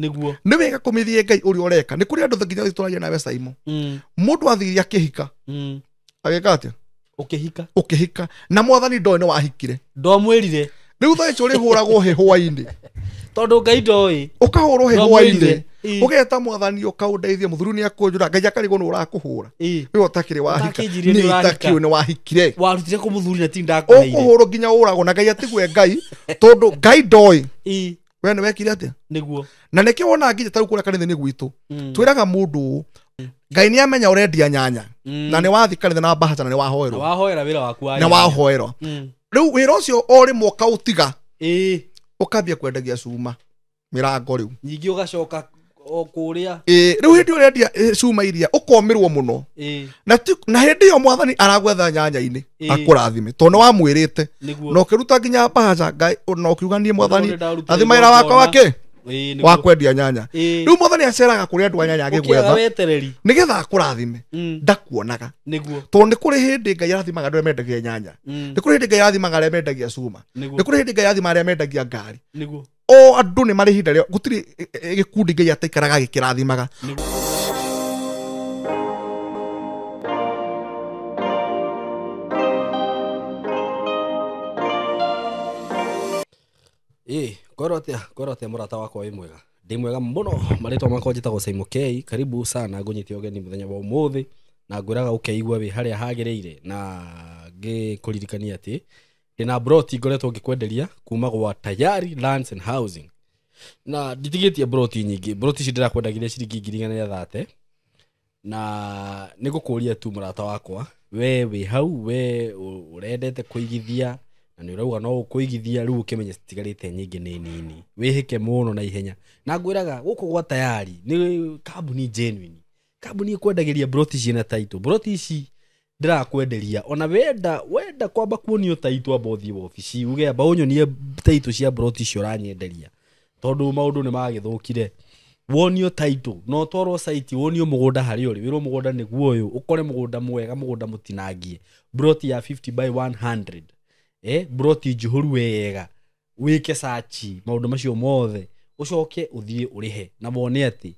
Nĩguo. Nĩ wega kũmĩthiĩ Ngai ũrĩa ũreka. Nĩ kũrĩ andũ nginya tũragia nawe Saimo. Mũndũ athire akĩhika. Agĩka atĩa? Ũkĩhika. Ũkĩhika. Na mwathani ndoĩ nĩ wahikire. Ndwamwĩrire. Rĩu thaa icio ũrĩhũragwo hĩ hwainĩ. Tondũ Ngai ndoĩ. Ũkahũrwo hĩ hwainĩ. Ũgeta mwathani ũkaũndeithia mũthuri nĩ akũnjũra Ngai akarigwo nĩ ũrakũhũra. Wewe ũtakĩrĩ wahika. Nĩ itakĩũĩ nĩ wahikire. Warutire kũ mũthuri na ti ndakũheire. Ũkũhũrwo nginya ũragwo na Ngai atigwe Ngai tondũ Ngai ndoĩ. We nĩ wekire atĩa? Nĩguo. Na nĩkĩo wona nginya ta rĩu kũrĩa kanitha-inĩ gwitũ. Twĩraga mũndũ ũũ, Ngai nĩ amenya ũrendia nyanya. Na nĩ wathiĩ kanitha na mbahaca na nĩ wahoerwo. Na wahoera wĩra waku wa Na wahoerwo. Rĩu wĩra ũcio o rĩmwe ũkaũtiga. Ũkambia kwendagia cuma mĩrango rĩu. Ningĩ ũgacoka o kũrĩa. Rĩu hĩndĩ ũrendia cuma iria ũkomĩrwo mũno. Na hĩndĩ ĩyo mwathani aragwetha nyanya-inĩ akũrathime tondũ nĩ wamwĩrĩte. Na ũkĩruta nginya mbahaca Ngai na ũkiuga niĩ mwathani rathima wĩra wakwa wa kĩ? Wa kwendia nyanya. Rĩu mwathani aceraga kũrĩ andũ a nyanya agĩgwetha nĩgetha akũrathime. Ndakuonaga. Tondũ nĩ kũrĩ hĩndĩ Ngai arathimaga andũ arĩa mendagia nyanya. Nĩ kũrĩ hĩndĩ Ngai arathimaga arĩa mendagia cuma. Nĩ kũrĩ hĩndĩ Ngai arathimaga arĩa mendagia ngari. O andũ nĩ marĩ ihinda rĩao gũtirĩ gĩkundi Ngai ataikaraga agĩkĩrathimaga. Kwĩrwo atĩa mũrata wakwa wĩ mwega? Ndĩ mwega mũno. Marĩtwa makwa njĩtagwo Saimo K. Karibu sana ngũnyite ũgeni mũthenya wa ũmũthĩ na ngwĩraga ũkeigua wĩ harĩa hagĩrĩire na ngĩkũririkania atĩ ndĩna broti ngoretwo ngĩkwenderia kuma gwa Tayari Lands and Housing. Na nditigĩtie broti nyingĩ. Broti ici ndĩrakwendagĩria ciringi 130,000. Na nĩngũkũria tu mũrata wakwa, we wĩ hau, we ũrendete kũigithia na nĩ ũrauga no ũkũigithia, rĩu ũkĩmenye citigarĩte nyingĩ nĩ nini. Wĩhĩke mũno na ihenya. Na ngwĩraga gũkũ gwa Tayari nĩ kambuni genuine. Kambuni ĩkwendagĩria broti ciĩna title. Broti ici ndĩrakwenderia ona wenda kwamba kuonio title amba ũthiĩ wabici uge amba ũnyonie title cia broti icio ũranyenderia tondũ maũndũ nĩ magĩthũkire. Wonio title no ũtwarwo site wonio mũgũnda harĩa ũrĩ wĩrwo mũgũnda nĩguo ũyũ ũkore mũgũnda mwega mũgũnda mũtinangie broti ya 50 by 100 broti njihũru wega wĩke search maũndũ macio mothe ũcoke ũthiĩ ũrĩhe na wone atĩ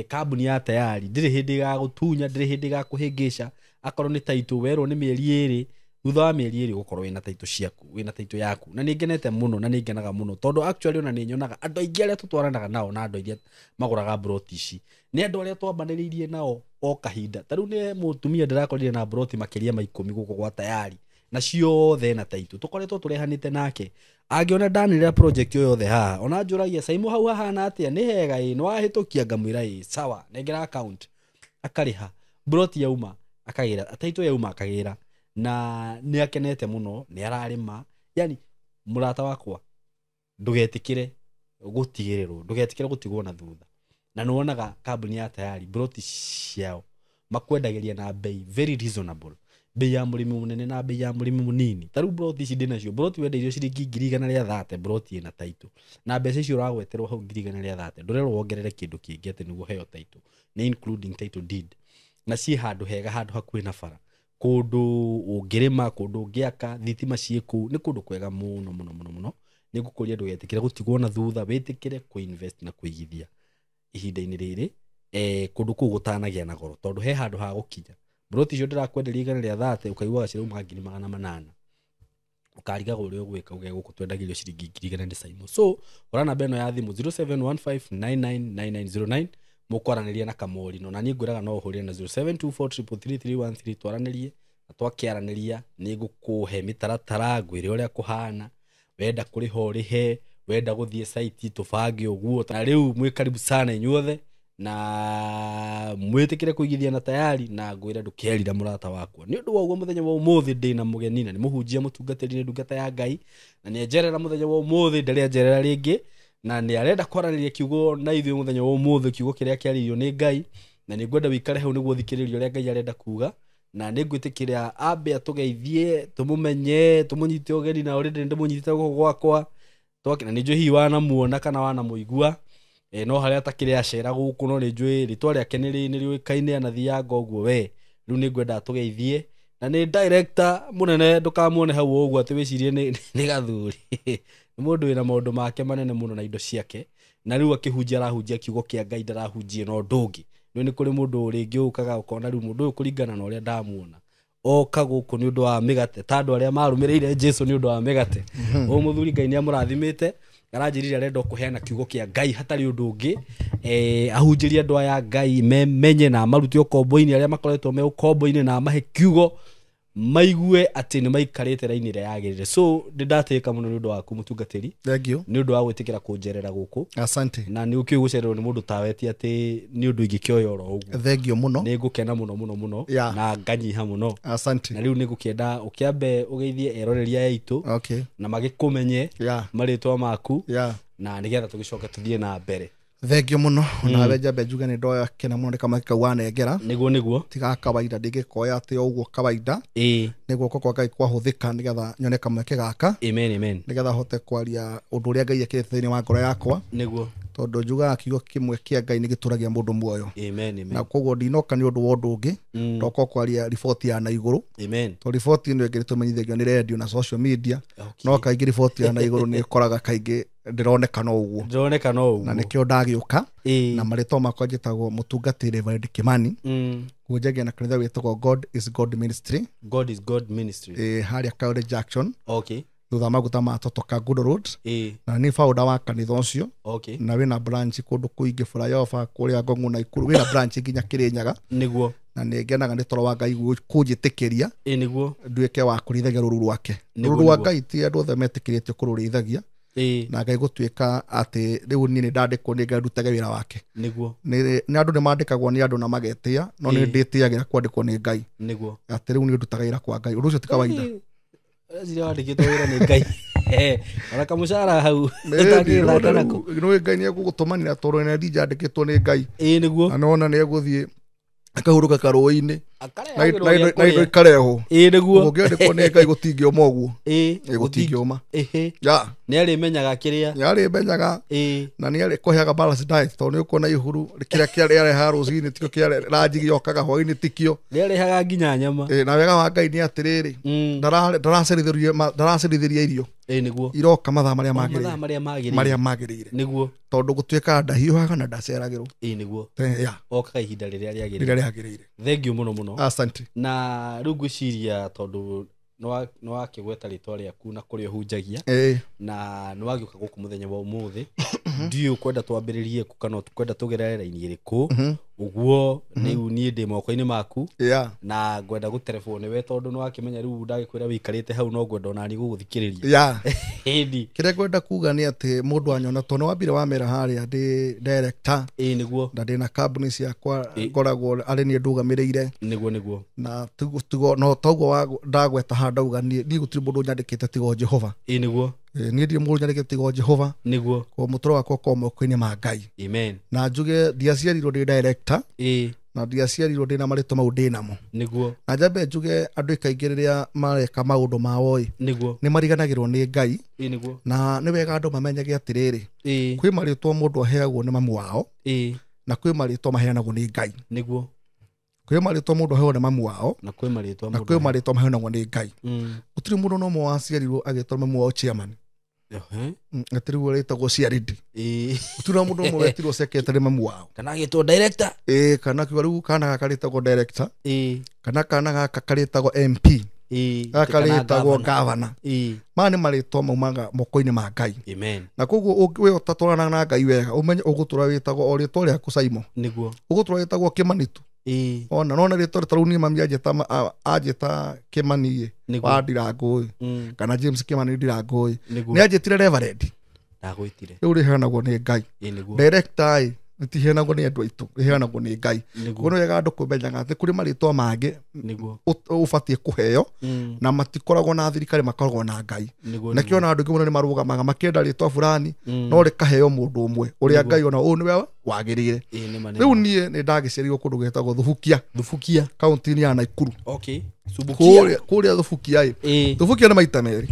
kambuni ya Tayari ndĩrĩ hĩndĩ ĩgagũtunya ndĩrĩ hĩndĩ ĩgakũhĩngĩca. Akorwo nĩ title werwo nĩ mĩeri ĩrĩ thutha wa mĩeri ĩrĩ ũgũkorwo wĩna title ciaku wĩna title yaku. Na nĩ ngenete mũno na nĩ ngenaga mũno tondũ actually ona nĩ nyonaga andũ aingĩ arĩa tũtwaranaga nao na andũ aingĩ magũraga broti ici nĩ andũ arĩa twambanĩrĩirie nao o kahinda. Ta rĩu nĩ mũtumia ndĩrakorire na broti makĩria ma 10 gũkũ gwa Tayari na ciothe na title tũkoretwo tũrehanĩte nake. Angĩona ndanĩrĩra project ĩyo yothe haha ona njũragia Saimo hau hahana atĩa nĩ hega ĩ nĩ wahĩtũkia ngamwĩra ĩ sawa nengera account akarĩha broti yauma akagĩra title yauma akagĩra na nĩ akenete mũno nĩ ararĩma. Yani mũrata wakwa ndũgetĩkĩre gũtigĩrĩrwo ndũgetĩkĩre gũtigwo na thutha. Na nĩ wonaga kambuni ya Tayari broti ciao makwendagĩria na bei very reasonable, bei ya mũrĩmi mũnene na bei ya mũrĩmi mũnini. Ta rĩu broti ici ndĩnacio broti wendeirio ciringi 130,000 broti ĩna title na mbeca icio ũragweterwo hau 130,000 ndũrerwo wongerere kĩndũ kĩngĩ atĩ nĩguo heo title nĩ including title deed na ciĩ handũ hega handũ hakuhĩ na bara kũndũ ũngĩrĩma kũndũ ũngĩaka thitima ciĩ kũu nĩ kũndũ kwega mũno mũno mũno mũno. Nĩ ngũkũria ndũgetĩkĩre gũtigwo na thutha wĩtĩkĩre kũinvest na kũigithia ihinda-inĩ rĩrĩ kũndũ kũu gũtanagĩa na goro tondũ he handũ ha gũkinya. Broti icio ndĩrakwenderia 130 ũkaiguaga cirauma 800,000 ũkarigagwo ũrĩa ũgwĩka uge gũkũ twendagĩrio ciringi 100,000 nĩ Saimo. So hũra namba ĩno ya thimũ 0715999909 mũkwaranĩria na Kamorino na niĩ ngwĩraga no ũhũrĩre na 0724333313 twaranĩrie na twakĩaranĩria nĩ ngũkũhe mĩtaratara ngwĩre ũrĩa kũhana wenda kũrĩha ũrĩhe wenda gũthiĩ site tũbange ũguo. Na rĩu mwĩ karibu sana inyuothe na mwĩtĩkĩre kũigithia na Tayari na ngwĩre ndũkerira mũrata wakwa. Nĩ ũndũ wa ũguo mũthenya wa ũmũthĩ ndĩna mũgeni na nĩ mũhunjia mũtungatĩri nĩ ndungata ya Ngai na nĩ njerera mũthenya wa ũmũthĩ ndarĩ njerera rĩngĩ na nĩ arenda kwaranĩria kiugo na ithuĩ mũthenya wa ũmũthĩ kiugo kĩrĩa kĩarĩirio nĩ Ngai na nĩ ngwenda wĩikare hau nĩguo ũthikĩrĩrie ũrĩa Ngai arenda kuga na nĩ ngwĩtĩkĩra ambe atũgeithie tũmũmenye tũmũnyite ũgeni na already ndĩmũnyitĩte gũkũ gwakwa na nĩ njũĩ hihi wanamuona kana wanamũigua no harĩa atakĩrĩ acera gũkũ no nĩ njũĩ rĩtwa rĩake nĩ rĩũĩkaine anathianga ũguo we. Rĩu nĩ ngwenda atũgeithie na nĩ director mũnene ndũkamuone hau ũguo atĩ wĩcirie nĩ gathuri. Nĩ mũndũ wĩna maũndũ make manene mũno na indo ciake Na rĩu akĩhunjia arahunjia kiugo kĩa Ngai, ndarahunjia na ũndũ ũngĩ. Nĩ kũrĩ mũndũ rĩngĩ ũkaga ũkona rĩu mũndũ ũyũ kũringana na ũrĩa ndamuona oka gũkũ nĩ ũndũ wa mĩgate, ta andũ arĩa marũmĩrĩire Jesu nĩ ũndũ wa mĩgate. Ũyũ mũthuri Ngai nĩ amũrathimĩte, aranjĩrire arenda kũheana kiugo kĩa Ngai hatarĩ ũndũ ũngĩ, ahunjĩrie andũ aya Ngai memenye na amarute ũkombo-inĩ arĩa makoretwo me ũkombo-inĩ, na amahe kiugo maigue atĩ nĩ maikarĩte raini ĩrĩa yagĩrĩire. So nĩ ndatĩka mũno nĩ ũndũ waku mũtungatĩri, nĩ ũndũ wa gwĩtĩkĩra kũnjerera gũkũ. Asante. Na nĩ ũkĩũĩ gũcererwo nĩ mũndũ tawe ti atĩ nĩ ũndũ ingĩkĩoya oro ũguo. Thank you mũno. Nĩ ngũkena mũno mũno mũno, na nganyiha mũno. Asante. Na rĩu nĩ ngũkĩenda ũkĩambe ũgeithie eroreria aitũ, na magĩkũmenye marĩtwa maku, na nĩgetha tũgĩcoke tũthiĩ na mbere. Thank you mũno. Nawe njambe njuge nĩ ndoya kena mũno nĩ kamweke kau wanengera. Nĩguo nĩguo. Tiga kawaida ndingĩkoya atĩ o ũguo kawaida. Nĩ guoko kwa Ngai kwahũthĩka nĩgetha nyone kamweke gaka. Amen, amen. Nĩgetha hote kwaria ũndũ ũrĩa Ngai ekĩrĩte thĩinĩ wa ngoro yakwa. Nĩguo. Tondũ njugaga kiugo kĩmwe kĩa Ngai nĩ gĩtũragia mũndũ muoyo. Amen, amen. Na koguo ndinoka nĩ ũndũ wa ũndũ ũngĩ, ndoka kwaria riboti ya na igũrũ. Amen. Tondũ riboti ĩno ĩngĩ tũmenyithagio nĩ radio na social media. No kaingĩ riboti ya na igũrũ nĩ ĩkoraga kaingĩ ndĩroneka no ũguo. Ndĩroneka no ũguo. Na nĩkĩo ndagĩũka. Na marĩtwa makwa njĩtagwo mũtungatĩri Reverend Kimani. Ngũnjagia na kanitha wĩtagwo God is God Ministry. God is God Ministry. Harĩa Kaure Junction. Okay. Thutha maguta ma Totoka Good Road. Na nĩ founder wa kanitha ũcio. Okay. Na wĩna branch kũndũ kũingĩ Flyover, kũrĩa Ngong'u na Ikuru, wĩna branch nginya Kĩrĩnyaga. Nĩguo. Na nĩ ngenaga nĩ toro wa Ngai kũnjĩtĩkĩria. Nĩguo. Nduĩke wa kũrĩithagia rũũru rwake. Rũũru rwa Ngai ti andũ othe metĩkĩrĩtio kũrũrĩithagia. Na Ngai gũtuĩka atĩ rĩu niĩ nĩ ndandĩkwo nĩ Ngai ndutage wĩra wake. Nĩguo. Nĩ andũ nĩ mandĩkagwo nĩ andũ na magetĩa, no nĩ ndĩtĩagĩra kwandĩkwo nĩ Ngai. Nĩguo. Atĩ rĩu niĩ ndutaga wĩra kwa Ngai. Ũndũ ũcio ti kawaida. Ũreciria wandĩkĩtwo wĩra nĩ Ngai. Ona kamũcara hau ũtangĩthaka nako. Nĩ Ngai nĩ egũgũtũmanĩra tondũ nĩ njandĩkĩtwo nĩ Ngai. Nĩguo. Na nona nĩ egũthiĩ akahurũka karũĩ-inĩ na indo ikarehwo. Nĩguo. Ũngĩandĩkwo nĩ Ngai gũtingĩũma ũguo. Gũtingĩũma. Nĩ arĩmenyaga kĩrĩa. Nĩ arĩmenyaga. Na nĩ arĩkũheaga balanced diet tondũ nĩ ũkuona ihuru kĩrĩa kĩarehaga rũcinĩ tikĩo kĩa ranji gĩokaga hwaĩ-inĩ tikĩo. Nĩ arĩhaga nginya nyama. Na wega wa Ngai nĩ atĩrĩrĩ, ndaracerithĩria irio. Nĩguo. Iroka mathaa marĩa magĩrĩire. Mathaa marĩa magĩrĩire. Marĩa magĩrĩire. Nĩguo. Tondũ gũtuĩka ndahiũhaga na ndaceragĩrwo. Nĩguo. Okaga ihinda rĩrĩa rĩagĩrĩire. Rĩrĩa rĩagĩrĩire. Thank you mũno mũno. Asante. Na rĩu ngwĩciria tondũ nĩ wakĩgweta rĩtwa rĩaku na kũrĩa ũhunjagia, na nĩ wagĩũka gũkũ mũthenya wa ũmũthĩ. Ndiũĩ ũkwenda twambĩrĩrie kũ kana ũkwenda tũgerere raini ĩrĩkũ. Ũguo rĩu niĩ ndĩ moko-inĩ maku, na ngwenda gũterebwo nĩwe tondũ nĩ wakĩmenya rĩu ndagĩkwĩra wĩikarĩte hau no ngwenda onani gũgũthikĩrĩria. Ĩni. Kĩrĩa ngwenda kuga nĩ atĩ mũndũ anyona tondũ nĩ wambire wamera harĩa ndĩ director. Nĩguo. Na ndĩna kambuni ciakwa ngoragwo arĩ niĩ ndũgamĩrĩire. Nĩguo nĩguo. Na tigo no toguo ndagweta haha ndauga niĩ gũtirĩ mũndũ nyandĩkĩte tiga Jehova. Nĩguo. Niĩ ndirĩ mũndũ nyandĩkĩte tiga Jehova. Nĩguo. Koguo mũtũrĩre wakwa ũkorwo moko-inĩ ma Ngai. Amen. Na njuge ndiaciarirwo ndĩ director. Na ndiaciarirwo ndĩna marĩtwa mau ndĩnamo. Nĩguo. Na njambe njuge andũ kaingĩ rĩrĩa mareka maũndũ mao ĩ, Nĩguo. nĩ mariganagĩrwo nĩ Ngai. Nĩguo. Na nĩ wega andũ mamenyage atĩrĩrĩ, kwĩ marĩtwa mũndũ aheagwo nĩ mamu wao, na kwĩ marĩtwa maheanagwo nĩ Ngai. Nĩguo. Kwĩ marĩtwa mũndũ aheagwo nĩ mamu wao, na kwĩ marĩtwa na kwĩ marĩtwa maheanagwo nĩ Ngai. Gũtirĩ mũndũ no ũmwe waciarirwo agĩtwo mamu wao chairman. Atĩ rĩu ũrĩtagwo CRD. Gũtirĩ mũndũ ũmwe wetirwo secretary mamu wao. Kana agĩtwo director. Kana kiuga rĩu kana gaka karĩtagwo director. Kana kana gaka karĩtagwo MP. Gaka karĩtagwo governor. Maya nĩ marĩtwa maumaga moko-inĩ ma Ngai. Amen. Na koguo we ũtatwarana na Ngai wega, ũmenye ũgũtũra wĩtagwo o rĩtwa rĩaku Simon. Nĩguo. Ũgũtũra wĩtagwo Kĩmani tu. Ona nona rĩtwa ta rĩu niĩ mami anjĩta Kĩmani ĩ, wa Ndirangũ ĩ, kana James Kĩmani Ndirangũ ĩ. Nĩ anjĩtire Reverend. Ndagwĩtire. Rĩu rĩheanagwo nĩ Ngai. Director ĩ, rĩtiheanagwo nĩ andũ aitũ, rĩheanagwo nĩ Ngai. Koguo nĩ wega andũ kũmenyaga atĩ kũrĩ marĩtwa mangĩ ũbatiĩ kũheo, na matikoragwo na thirikari, makoragwo na Ngai. Nakĩo ona andũ aingĩ mũno nĩ marũgamaga makĩenda rĩtwa fulani, no rĩkaheo mũndũ ũmwe ũrĩa Ngai ona ũyũ nĩwe wagĩrĩire. Rĩu niĩ nĩ ndagĩciarirwo kũndũ gwĩtagwo Thubukia. Thubukia. Kaunti-inĩ ya Nakuru. Okay. Thubukia. Kũrĩa Thubukia ĩ. Thubukia nĩ maita merĩ.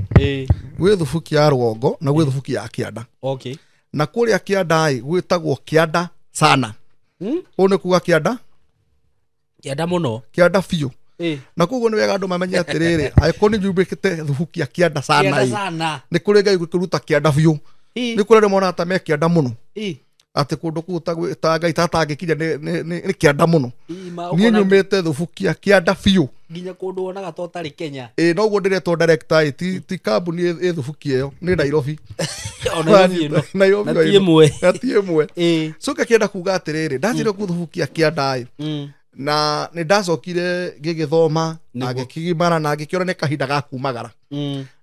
Gwĩ Thubukia ya rũgongo na gwĩ Thubukia ya kĩanda. Okay. Na kũrĩa kĩanda ĩ gwĩtagwo kĩanda sana. Ũũ nĩ kuga kĩanda? Kĩanda mũno. Kĩanda biũ. Na koguo nĩ wega andũ mamenye atĩrĩrĩ, angĩkorwo nĩ nyumbĩkĩte Thubukia kĩanda sana ĩ, nĩ kũrĩ Ngai gũkĩruta kĩanda biũ. Nĩ kũrĩ andũ monaga ta me kĩanda mũno, atĩ kũndũ kũu ta Ngai tatangĩkinya nĩ kĩanda mũno. Niĩ nyumĩte Thubukia kĩanda biũ, nginya kũndũ wonaga ta ũtarĩ Kenya. Ĩ noguo ndĩretwo director, ĩ ti kambuni ĩ Thubukia ĩyo, nĩ Nairobi. O Nairobi ĩno. Nairobi. Na ti ĩmwe. Na ti ĩmwe. Coka kĩenda kuga atĩrĩrĩ, ndathire kũthubukia kĩanda ĩ, na nĩ ndacokire ngĩgĩthoma na ngĩkĩgimara na ngĩkĩona nĩ kahinda ga kumagara.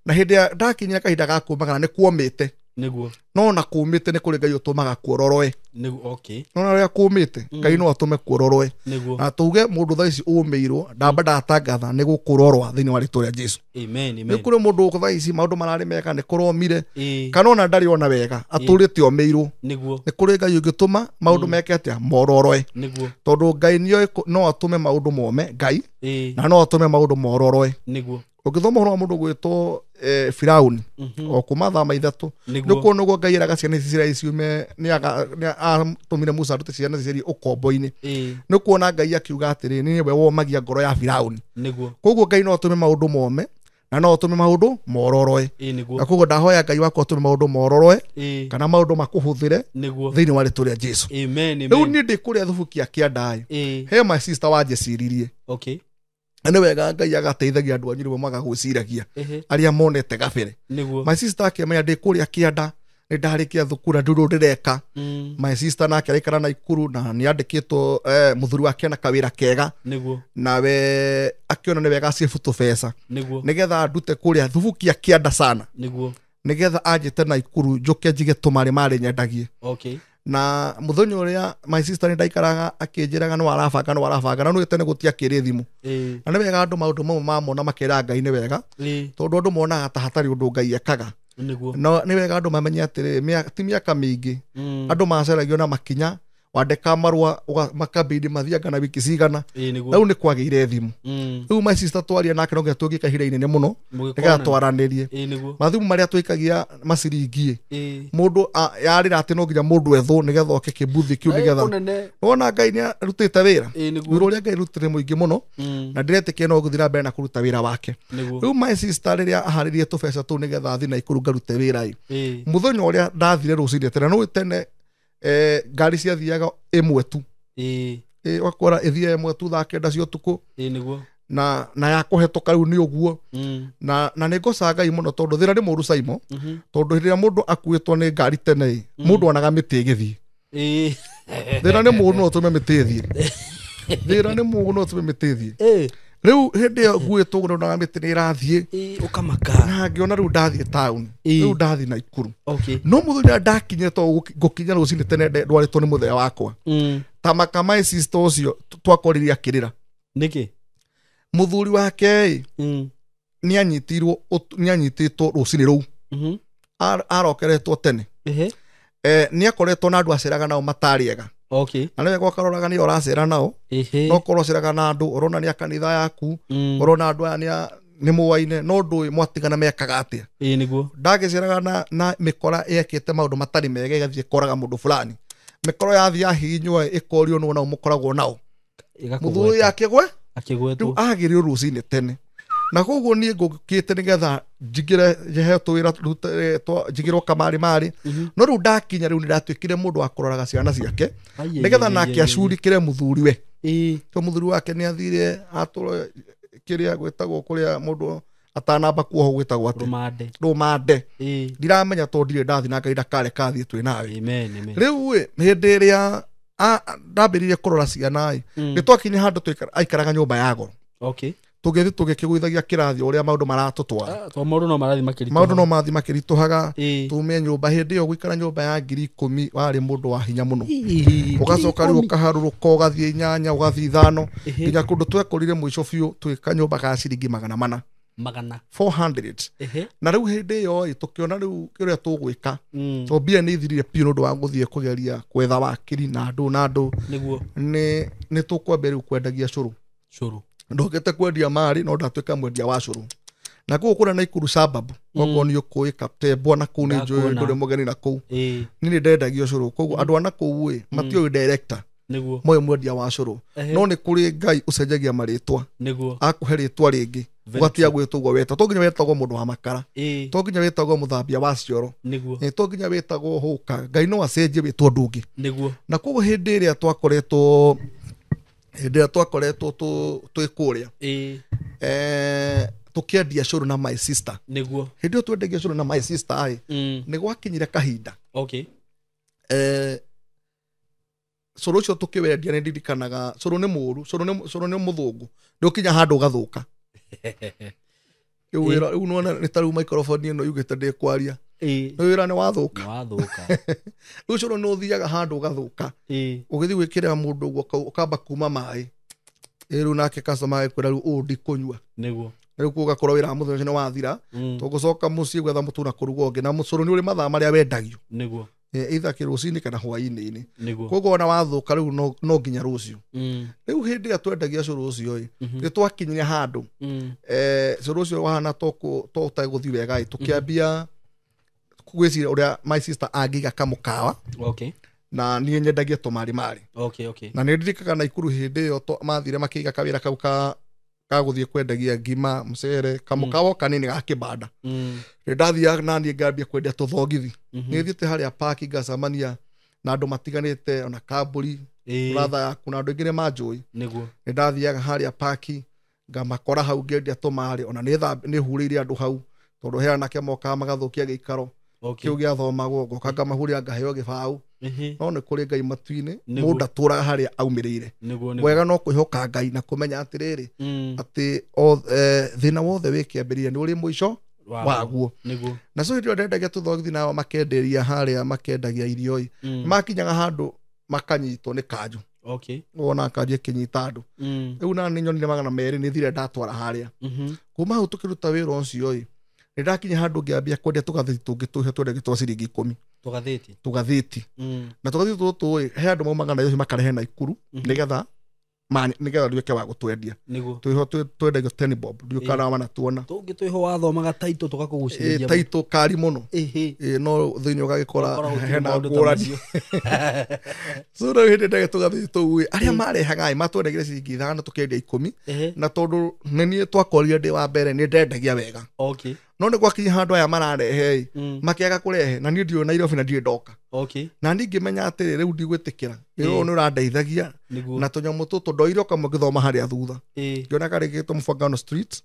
Na hĩndĩ ĩrĩa ndakinyire kahinda ga kumagara nĩ kuomĩte. Nĩguo. No na kũmĩte nĩ kũrĩ Ngai ũtũmaga kuororoe. Nĩguo, okay. No na rĩrĩa kũmĩte, Ngai no atũme kuororoe. Nĩguo. Na tuge mũndũ thaa ici ũmĩirwo, ndamba ndatangatha nĩ gũkũrorwa thĩinĩ wa rĩtwa rĩa Jesu. Amen, amen. Nĩ kũrĩ mũndũ thaa ici maũndũ mararĩ mega nĩ kũromire, Ĩĩ. kana ona ndarĩ ona wega, atũrĩte omĩirwo. Nĩguo. Nĩ kũrĩ Ngai ũngĩtũma maũndũ meke atĩa, mororoe. Nĩguo. Tondũ Ngai nĩoĩ no atũme maũndũ mome, Ngai, Ĩĩ. na no atũme maũndũ mororoe. Nĩguo. Ũngĩthoma ũhoro wa mũndũ gwĩtwo Firauni, o kuma thama ithatũ, Nĩguo. nĩ kuona ũguo Ngai eraga ciana ici Isiraeli ciume, nĩ atũmire Musa arute ciana Isiraeli ũkombo-inĩ. Nĩ kuona Ngai akiuga atĩrĩ, nĩwe womagia ngoro ya Firauni. Nĩguo. Koguo Ngai no atũme maũndũ mome na no atũme maũndũ mororoe. Nĩguo. Na koguo ndahoya Ngai wakwa atũme maũndũ mororoe, kana maũndũ makũhũthĩre Nĩguo. thĩinĩ wa rĩtwa rĩa Jesu. Amen, amen. Rĩu niĩ ndĩ kũrĩa Thubukia kĩanda ĩ, he my sister wanjĩciririe. Okay. Na nĩ wega Ngai agateithagia andũ anyu rĩmwe magagwĩciragia arĩa monete gabere. Nĩguo. My sister akĩmenya ndĩ kũrĩa kĩanda, nĩ ndarĩkia thukuru na ndũrũ ndĩreka. My sister nake araikara Naikuru na nĩ andĩkĩtwo, mũthuri wake na kawĩra kega. Nĩguo. Nawe akĩona nĩ wega acibu tũbeca. Nĩguo. Nĩgetha ndute kũrĩa Thubukia kĩanda sana. Nĩguo. Nĩgetha anjĩte Naikuru njũke njige tũmarĩ marĩ nyendagie. Okay. Na mũthenya ũrĩa my sister nĩ ndaikaraga akĩnjĩraga nĩ warabanga, nĩ warabanga, na nĩ tene gũtiakĩrĩ thimũ. Na nĩ wega andũ maũndũ mamwe mamona makera Ngai nĩ wega, tondũ andũ monaga ta hatarĩ ũndũ Ngai ekaga. Nĩguo. No nĩ wega andũ mamenye atĩrĩ, ti mĩaka mĩingĩ, andũ macaragio na makinya, wandĩka marũa makambĩrĩria mathianga na wiki cigana. Nĩguo. Rĩu nĩ kwagĩire thimũ. Rĩu my sister twaria nake no nginya tũngĩka ihinda inene mũno, nĩgetha twaranĩrie. Nĩguo. Mathimũ marĩa twĩkagia maciringi ĩ, mũndũ yarĩra atĩ no nginya mũndũ ethwo nĩgetha oke kĩmbuthi kĩu nĩgetha. Wona Ngai nĩ arutĩte wĩra. Nĩguo. Wĩra ũrĩa Ngai arutĩte mũingĩ mũno, na ndĩretĩkia no gũthiĩ na mbere na kũruta wĩra wake. Nĩguo. Rĩu my sister rĩrĩa aharĩrie tũbeca tũu nĩgetha athiĩ Naikuru ngarute wĩra ĩ, mũthenya ũrĩa ndathire rũcinĩ tene, nĩ tene ngari ciathiaga ĩmwe tu. Ũgakora ĩthiaga ĩmwe tu thaa kenda cia ũtukũ. Nĩguo. Na ya kũhetũka rĩu nĩ ũguo. Na nĩ ngocaga Ngai mũno tondũ thĩna nĩ mũũru Saimo, tondũ hĩndĩ ĩrĩa mũndũ akuĩtwo nĩ ngari tene ĩ, mũndũ onaga mĩtĩ ĩgĩthiĩ. Thĩna nĩ mũũru no ũtũme mĩtĩ ĩthiĩ. Thĩna nĩ mũũru no ũtũme mĩtĩ ĩthiĩ. Rĩu hĩndĩ ĩyo nguĩtwo ũguo ndonaga mĩtĩ nĩ ĩrathiĩ. Ũkamaka. Na ngĩona rĩu ndathiĩ taũni. Rĩu ndathiĩ Naikuru. Okay. No mũthenya ndakinyire to ngũkinya rũcinĩ tene ndwarĩtwo nĩ mũthenya wakwa. Ta maka my sister ũcio twakorire akĩrĩra. Nĩkĩ? Mũthuri wake ĩ, nĩ anyitĩtwo rũcinĩ rũu. Arokeretwo tene. Nĩ akoretwo na andũ aceraga nao matarĩ ega. Okay. Na nĩ wega ũkaroraga nĩ ũracera nao. No korwo ũceraga na andũ, ũrona nĩ a kanitha yaku, ũrona andũ aya nĩ mũaine, no ndũĩ mwatigana mekaga atĩa. Nĩguo. Ndagĩceraga na mĩkora yekĩte maũndũ matarĩ mega ĩgathiĩ ĩkoraga mũndũ fulani. Mĩkora yathiĩ yahihinywo ĩkorio nũ nao mũkoragwo nao. Mũthuri akĩgwe? Akĩgwetwo. Rĩu agĩrĩirwo rũcinĩ tene. Na koguo niĩ ngũkĩte nĩgetha njingĩre njehe tũwĩra njigĩrwo kamarĩ marĩ. No rĩu ndakinya rĩu nĩndatuĩkire mũndũ wa kũroraga ciana ciake, nĩgetha nake acurikĩre mũthuriwe. Tondũ mũthuri wake nĩ athire atũrwo kĩrĩa gwĩtagwo kũrĩa mũndũ atanamba kuohwo gwĩtagwo atĩa? Rũmande. Rũmande. Ndiramenya tondũ ndirĩ ndathiĩ na Ngai ndakareka athiĩ twĩ nawe. Amen, amen. Rĩu ĩ, hĩndĩ ĩrĩa ndambĩrĩirie kũrora ciana ĩ, nĩ twakinya handũ aikaraga nyũmba ya goro. Okay. Tũgĩthiĩ tũgĩkĩgũithagia kĩrathi ũrĩa maũndũ maratũtwara. Tondũ maũndũ no marathiĩ makĩritũhaga. Maũndũ no marathiĩ makĩritũhaga. Tume nyũmba hĩndĩ ĩyo gũikara nyũmba ya 10,000 warĩ mũndũ wa hinya mũno. Ũgacoka rĩu ũkaharũrũka ũgathiĩ 8 ũgathiĩ 5 nginya kũndũ twekorire mũico biũ twĩka nyũmba ka ciringi 400. Magana. 400. Na rĩu hĩndĩ ĩyo ĩ, tũkĩona rĩu kĩrĩa tũgwĩka. Tondũ mbia nĩ ithirire biũ nĩ ũndũ wa gũthiĩ kũgeria gwetha wakiri na andũ na andũ. Nĩguo. Nĩ tũkwambia rĩu kwendagia cũrũ. Cũrũ. Ndokĩte kwendia marĩ no ndatuĩka mwendia wa cũrũ. Na kũu kũrĩa Naikuru suburb, okorwo nĩ ũkũĩ Kaptembwa na kũu nĩ njũĩ ndũrĩ mũgeni na kũu. Niĩ nĩ ndendagio cũrũ. Koguo andũ a na kũu ĩ, matiũĩ director. Nĩguo. Moĩ mwendia wa cũrũ. No nĩ kũrĩ Ngai ũcenjagia marĩtwa. Nĩguo. Akũhe rĩtwa rĩngĩ. Ũgatiga gwĩtwo ũguo wetwo. To nginya wetagwo mũndũ wa makara, to nginya wĩtagwo mũthambia wa cioro, to nginya wĩtagwo hũka. Ngai no acenjie wĩtwo ũndũ ũngĩ. Na koguo hĩndĩ ĩrĩa twakoretwo twĩ kũrĩa, tũkĩendia cũrũ na my sister. Hĩndĩ ĩyo twendagia cũrũ na my sister ĩ, nĩ gwakinyire kahinda. Cũrũ ũcio tũkĩwendia nĩ ndirikanaga cũrũ nĩ mũru, cũrũ nĩ mũthũngũ, nĩ ũkinya handũ ũgathũka. Rĩu wĩra rĩu nĩwona nĩ ta rĩu microphone ĩno yugĩte ndĩkwaria. Rĩu wĩra nĩ wathũka. Rĩu cũrũ nĩ ũthiaga handũ ũgathũka. Ũgĩthiĩ gwĩkĩrĩra mũndũ ũguo ũkamba kuma maĩ. Rĩu nake customer agĩkwĩra rĩu ũũ ndikũnyua. Rĩu ũgakorwo wĩra wa mũthenya ũcio nĩ wathira. Tũgũcoka mũciĩ gwetha mũtu na kũruga ũngĩ. Na cũrũ nĩ ũrĩ mathaa marĩa wendagio. Either kĩrũcinĩ kana hwaĩ-inĩ. Koguo ona wathũka rĩu no nginya rũciũ. Rĩu hĩndĩ ĩrĩa twendagia cũrũ ũcio ĩ, nĩ twakinyire handũ. Cũrũ ũcio wahana to ũtegũthiĩ wega ĩ, tũkĩambia gwĩciria ũrĩa my sister angĩiga kamũkawa. Na niĩ nyendagia tũmarĩ marĩ. Na nĩ ndirikanaga Naikuru hĩndĩ ĩyo mathire makĩiga kawĩra kau ka gũthiĩ kwendagia ngima, mũcere, kamũkawa kanini ga kĩbanda. Nĩ ndathiaga na niĩ ngambia kwendia tũthogithi. Nĩ thiĩte harĩa park ngacemania na andũ matiganĩte, ona kambũri, brother yaku na andũ aingĩ nĩ manjũĩ. Nĩ ndathiaga harĩa park ngamakora hau ngĩendia tũmarĩ, ona nĩ hurĩire andũ hau tondũ he anake mokaga magathũkia gĩikaro kĩu gĩathomagwo, ngoka ngamahurĩra ngaheo gĩbaũ. No nĩ kũrĩ Ngai matu-inĩ, mũndũ atũraga harĩa aumĩrĩire. Wega no kwĩhoka Ngai na kũmenya atĩrĩrĩ, atĩ thĩna wothe wĩ kĩambĩrĩria nĩ ũrĩ mũico waguo. Na so hĩndĩ ĩyo ndendagia tũthogithi nao makenderia harĩa makendagia irio ĩ, makinyaga handũ makanyitwo nĩ kanjũ. Wona kanjũ ĩkĩnyita andũ. Rĩu na nĩ nyonire 200 nĩ thire ndatwara harĩa. Kuma hau tũkĩruta wĩra ũcio ĩ, nĩ ndakinya handũ ngĩambia kwendia tũgathĩti tũngĩ tũhĩa twendagia twa ciringi 10. Tũgathĩti. Na tũgathĩti tũtũ ĩ, he andũ maumaga Nairobi makarehe Naikuru nĩgetha nduĩke wa gũtwendia. Twĩho twendagio 10 bob, ndiũĩ kana wanatuona. Tũngĩ twĩho wathomaga taitũ tũgakũgucĩrĩria. Taitũ kari mũno. No thĩinĩ ũgagĩkora hena ngũrani. So rĩu hĩndĩ ndagĩa tũgathĩti tũu ĩ, arĩa marehaga ĩ, matwendagĩria ciringi 5 tũkendia 10. Na tondũ nĩ niĩ twakorire ndĩ wa mbere nĩ ndendagia wega. No nĩ gwakinya handũ aya mararehe ĩ, makĩaga kũrehe na niĩ ndiũĩ Nairobi na ndirĩ ndoka. Na niĩ ngĩmenya atĩrĩ rĩu ndigwĩtĩkĩra. Wĩra ũyũ nĩ ũrandeithagia. Na tũnyamũ tũtũ ndoire o kamwe ngĩthoma harĩa thutha. Ngĩona karĩkĩtwo Mũbangano Street.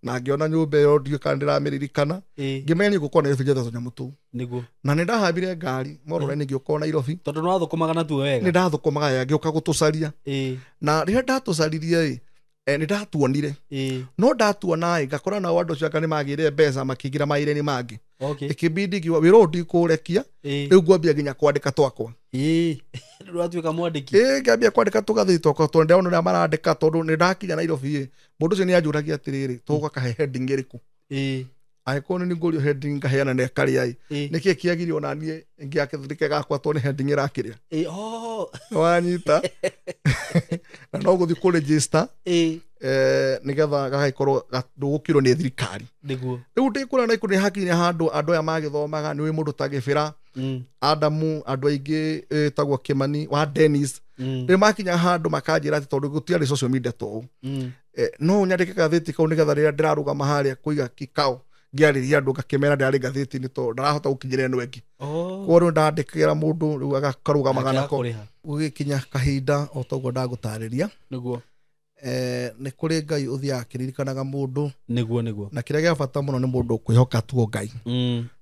Na ngĩona nyũmba ĩyo ndiũĩ kana ndĩramĩririkana. Ngĩmenya nĩ ngũkorwo Nairobi njetha tũnyamũ tũu. Na nĩ ndahambire ngari Mororainĩ ngĩũka Nairobi. Tondũ nĩ wathũkũmaga natuo wega. Nĩ ndathũkũmaga wega ngĩũka gũtũcaria. Na rĩrĩa ndatũcaririe ĩ, nĩ ndatuonire. No ndatuona ĩ, ngakora nao andũ acio anga nĩ magĩire mbeca makĩingĩra mawĩra-inĩ mangĩ. Ĩkĩbidi ngiuga wĩra ũyũ ndikũũrekia, rĩu ngwambia nginya kwandĩka twakwa. Rĩu watuĩka mwandĩki. Ngĩambia kwandĩka tũgathĩti twakwa tondũ ndĩrona ũrĩa marandĩka, tondũ nĩ ndakinya Nairobi ĩ, mũndũ ũcio nĩ anjũragia atĩrĩrĩ, tũgũkahe heading ĩrĩkũ? Angĩkorwo nĩ ngũrio heading ngaheana na ĩkarĩa ĩ, nĩkĩĩ kĩagĩrĩire ona niĩ ngĩakĩthirike gakwa tondũ nĩ heading ĩrakĩrĩa. Wanyita. Na no gũthiĩ kũ register, nĩgetha gagagĩkorwo ndũgũkĩrwo nĩ thirikari. Rĩu ndĩ kũrĩa Naikuru nĩ hakinya handũ andũ aya magĩthomaga, nĩ ũĩ mũndũ ta Gĩbĩra, Adamu, andũ aingĩ ĩtagwo Kĩmani wa Dennis. Rĩu makinya handũ makanjĩra atĩ tondũ gũtiarĩ social media ta ũũ, no nyandĩke gathĩti kau nĩgetha rĩrĩa ndĩrarũgama harĩa kũiga kikao ngĩarĩria andũ ngakĩmera ndĩrarĩ ngathĩti-inĩ tondũ ndarahota gũkinyĩra ĩno ĩngĩ. Koguo rĩu ndandĩkĩra mũndũ rĩu agakarũgamaga nako. Gũgĩkinya kahinda o ta ũguo ndagũtarĩria. Nĩ kũrĩ Ngai ũthiaga akĩririkanaga mũndũ. Na kĩrĩa gĩa bata mũno nĩ mũndũ kwĩhoka tu Ngai.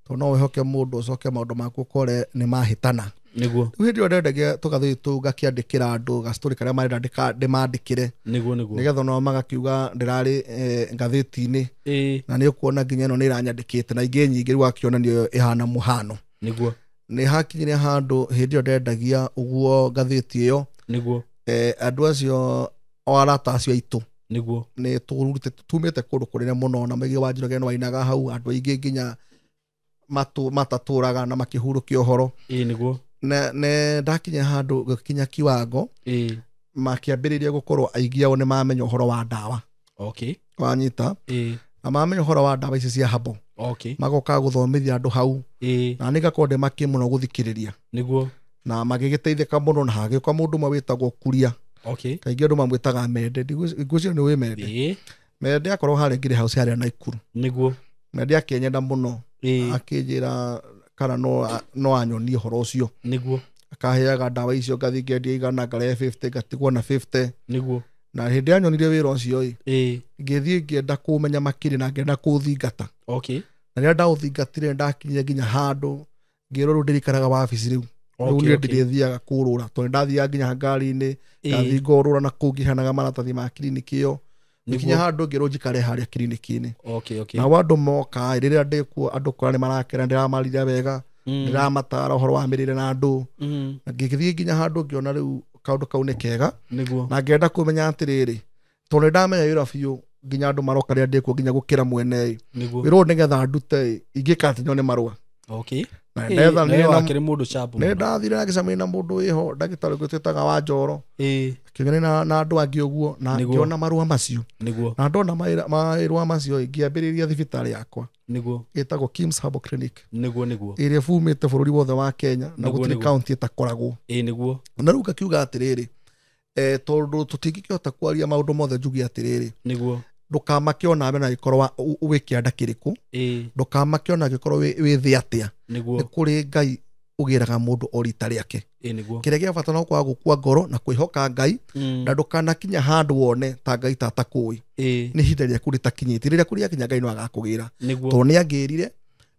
Tondũ no wĩhoke mũndũ ũcoke maũndũ maku ũkore nĩ mahĩtana. Rĩu hĩndĩ ĩyo ndendagia tũgathĩti tũu ngakĩandĩkĩra andũ gastory karĩa marenda ndĩmandĩkĩre. Nĩgetha onao magakiuga ndĩrarĩ ngathĩti-inĩ. Na nĩ ũkuona nginya ĩno nĩ ĩranyandĩkĩte na ingĩ nyingĩ rĩu akĩonania ĩhana mũhano. Nĩ hakinyire handũ hĩndĩ ĩyo ndendagia ũguo ngathĩti ĩyo. Andũ acio o arata acio aitũ. Nĩ tumĩte kũndũ kũnene mũno na Mũigi wa Njoroge nĩ wainaga hau, andũ aingĩ nginya matatũraga na makĩhurũkia ũhoro. Na nĩ ndakinya handũ gũkinya kiwango, makĩambĩrĩria gũkorwo aingĩ ao nĩ mamenya ũhoro wa ndawa. Wanyita? Na mamenya ũhoro wa ndawa ici cia herbal. Magoka gũthomithia andũ hau. Na nĩ ngakorwo ndĩ makĩ mũno gũthikĩrĩria. Na magĩgĩteithĩka mũno na hagĩũka mũndũ ũmwe wĩtagwo Kuria. Kaingĩ andũ mamwĩtaga Mende. Ngwĩciria nĩ ũĩ Mende. Mende akorwo harĩa Ngiri House harĩa Naikuru. Nĩguo. Mende akĩnyenda mũno. Akĩnjĩra kana no anyonie ũhoro ũcio. Nĩguo. Akaheaga ndawa icio ngathiĩ ngendia igana ngarehe 50 ngatigwo na 50. Nĩguo. Na hĩndĩ anyonire wĩra ũcio ĩ ngĩthiĩ ngĩenda kũmenya makĩria na ngĩenda kũũthingata. Okay. Na rĩrĩa ndaũthingatire ndakinyire nginya handũ ngĩrwo rĩu ndĩrikaraga wabici rĩu. Rĩu niĩ ndĩrĩthiaga kũrũra tondũ ndathiaga nginya ngari-inĩ ngathiĩ ngorũra na kũu ngĩheanaga maratathi ma kiriniki ĩyo. Nginya handũ ngĩrwo njikare harĩa kiriniki-inĩ. Okay, okay. Nao andũ moka rĩrĩa ndĩkuo andũ kora nĩ marakena ndĩramarira wega ndĩramatara ũhoro wa mĩrĩre na andũ. Na ngĩgĩthiĩ nginya handũ ngĩona rĩu kaũndũ kau nĩ kega. Nĩguo. Na ngĩenda kũmenya atĩrĩrĩ tondũ nĩndamenya wĩra biũ nginya andũ maroka rĩrĩa ndĩkuo nginya gũkĩra mwene. Nĩguo. Wĩra ũyũ nĩgetha ndute ingĩka atĩ nyone marũa. Okay. Na ndetha mũndũ sharp. Nĩ ndathire na ngĩcemania na mũndũ wĩho ndagĩtarĩ ũngĩ twĩtaga wa Njoro. Akĩgana na andũ angĩ ũguo na ngĩona marũa macio. Nĩguo. Na ndona marũa macio ngĩambĩrĩria thibitarĩ yakwa. Nĩguo. Ĩtagwo Kims Herbal Clinic. Nĩguo nĩguo. Ĩrĩa bumĩte bũrũri wothe wa Kenya na gũtirĩ county ĩtakoragwo. Nĩguo. Na rĩu ngakiuga atĩrĩrĩ tondũ tũtingĩkĩhota kwaria maũndũ mothe njuge atĩrĩrĩ. Nĩguo. Ndũkamake ona na angĩkorwo wĩ kĩanda kĩrĩkũ. Ndũkamake ona angĩkorwo wĩ thĩ atĩa. Nĩguo. Nĩ kũrĩ Ngai ũgĩraga mũndũ o rita rĩake. Nĩguo. Kĩrĩa gĩa bata no kwaga gũkua ngoro na kwĩhoka Ngai na ndũkanakinya handũ wone ta Ngai ta atakũĩ. Nĩ ihinda rĩaku rĩtakinyĩte. Rĩrĩa kũrĩakinya Ngai no agakũgĩra. Tondũ nĩ angĩrire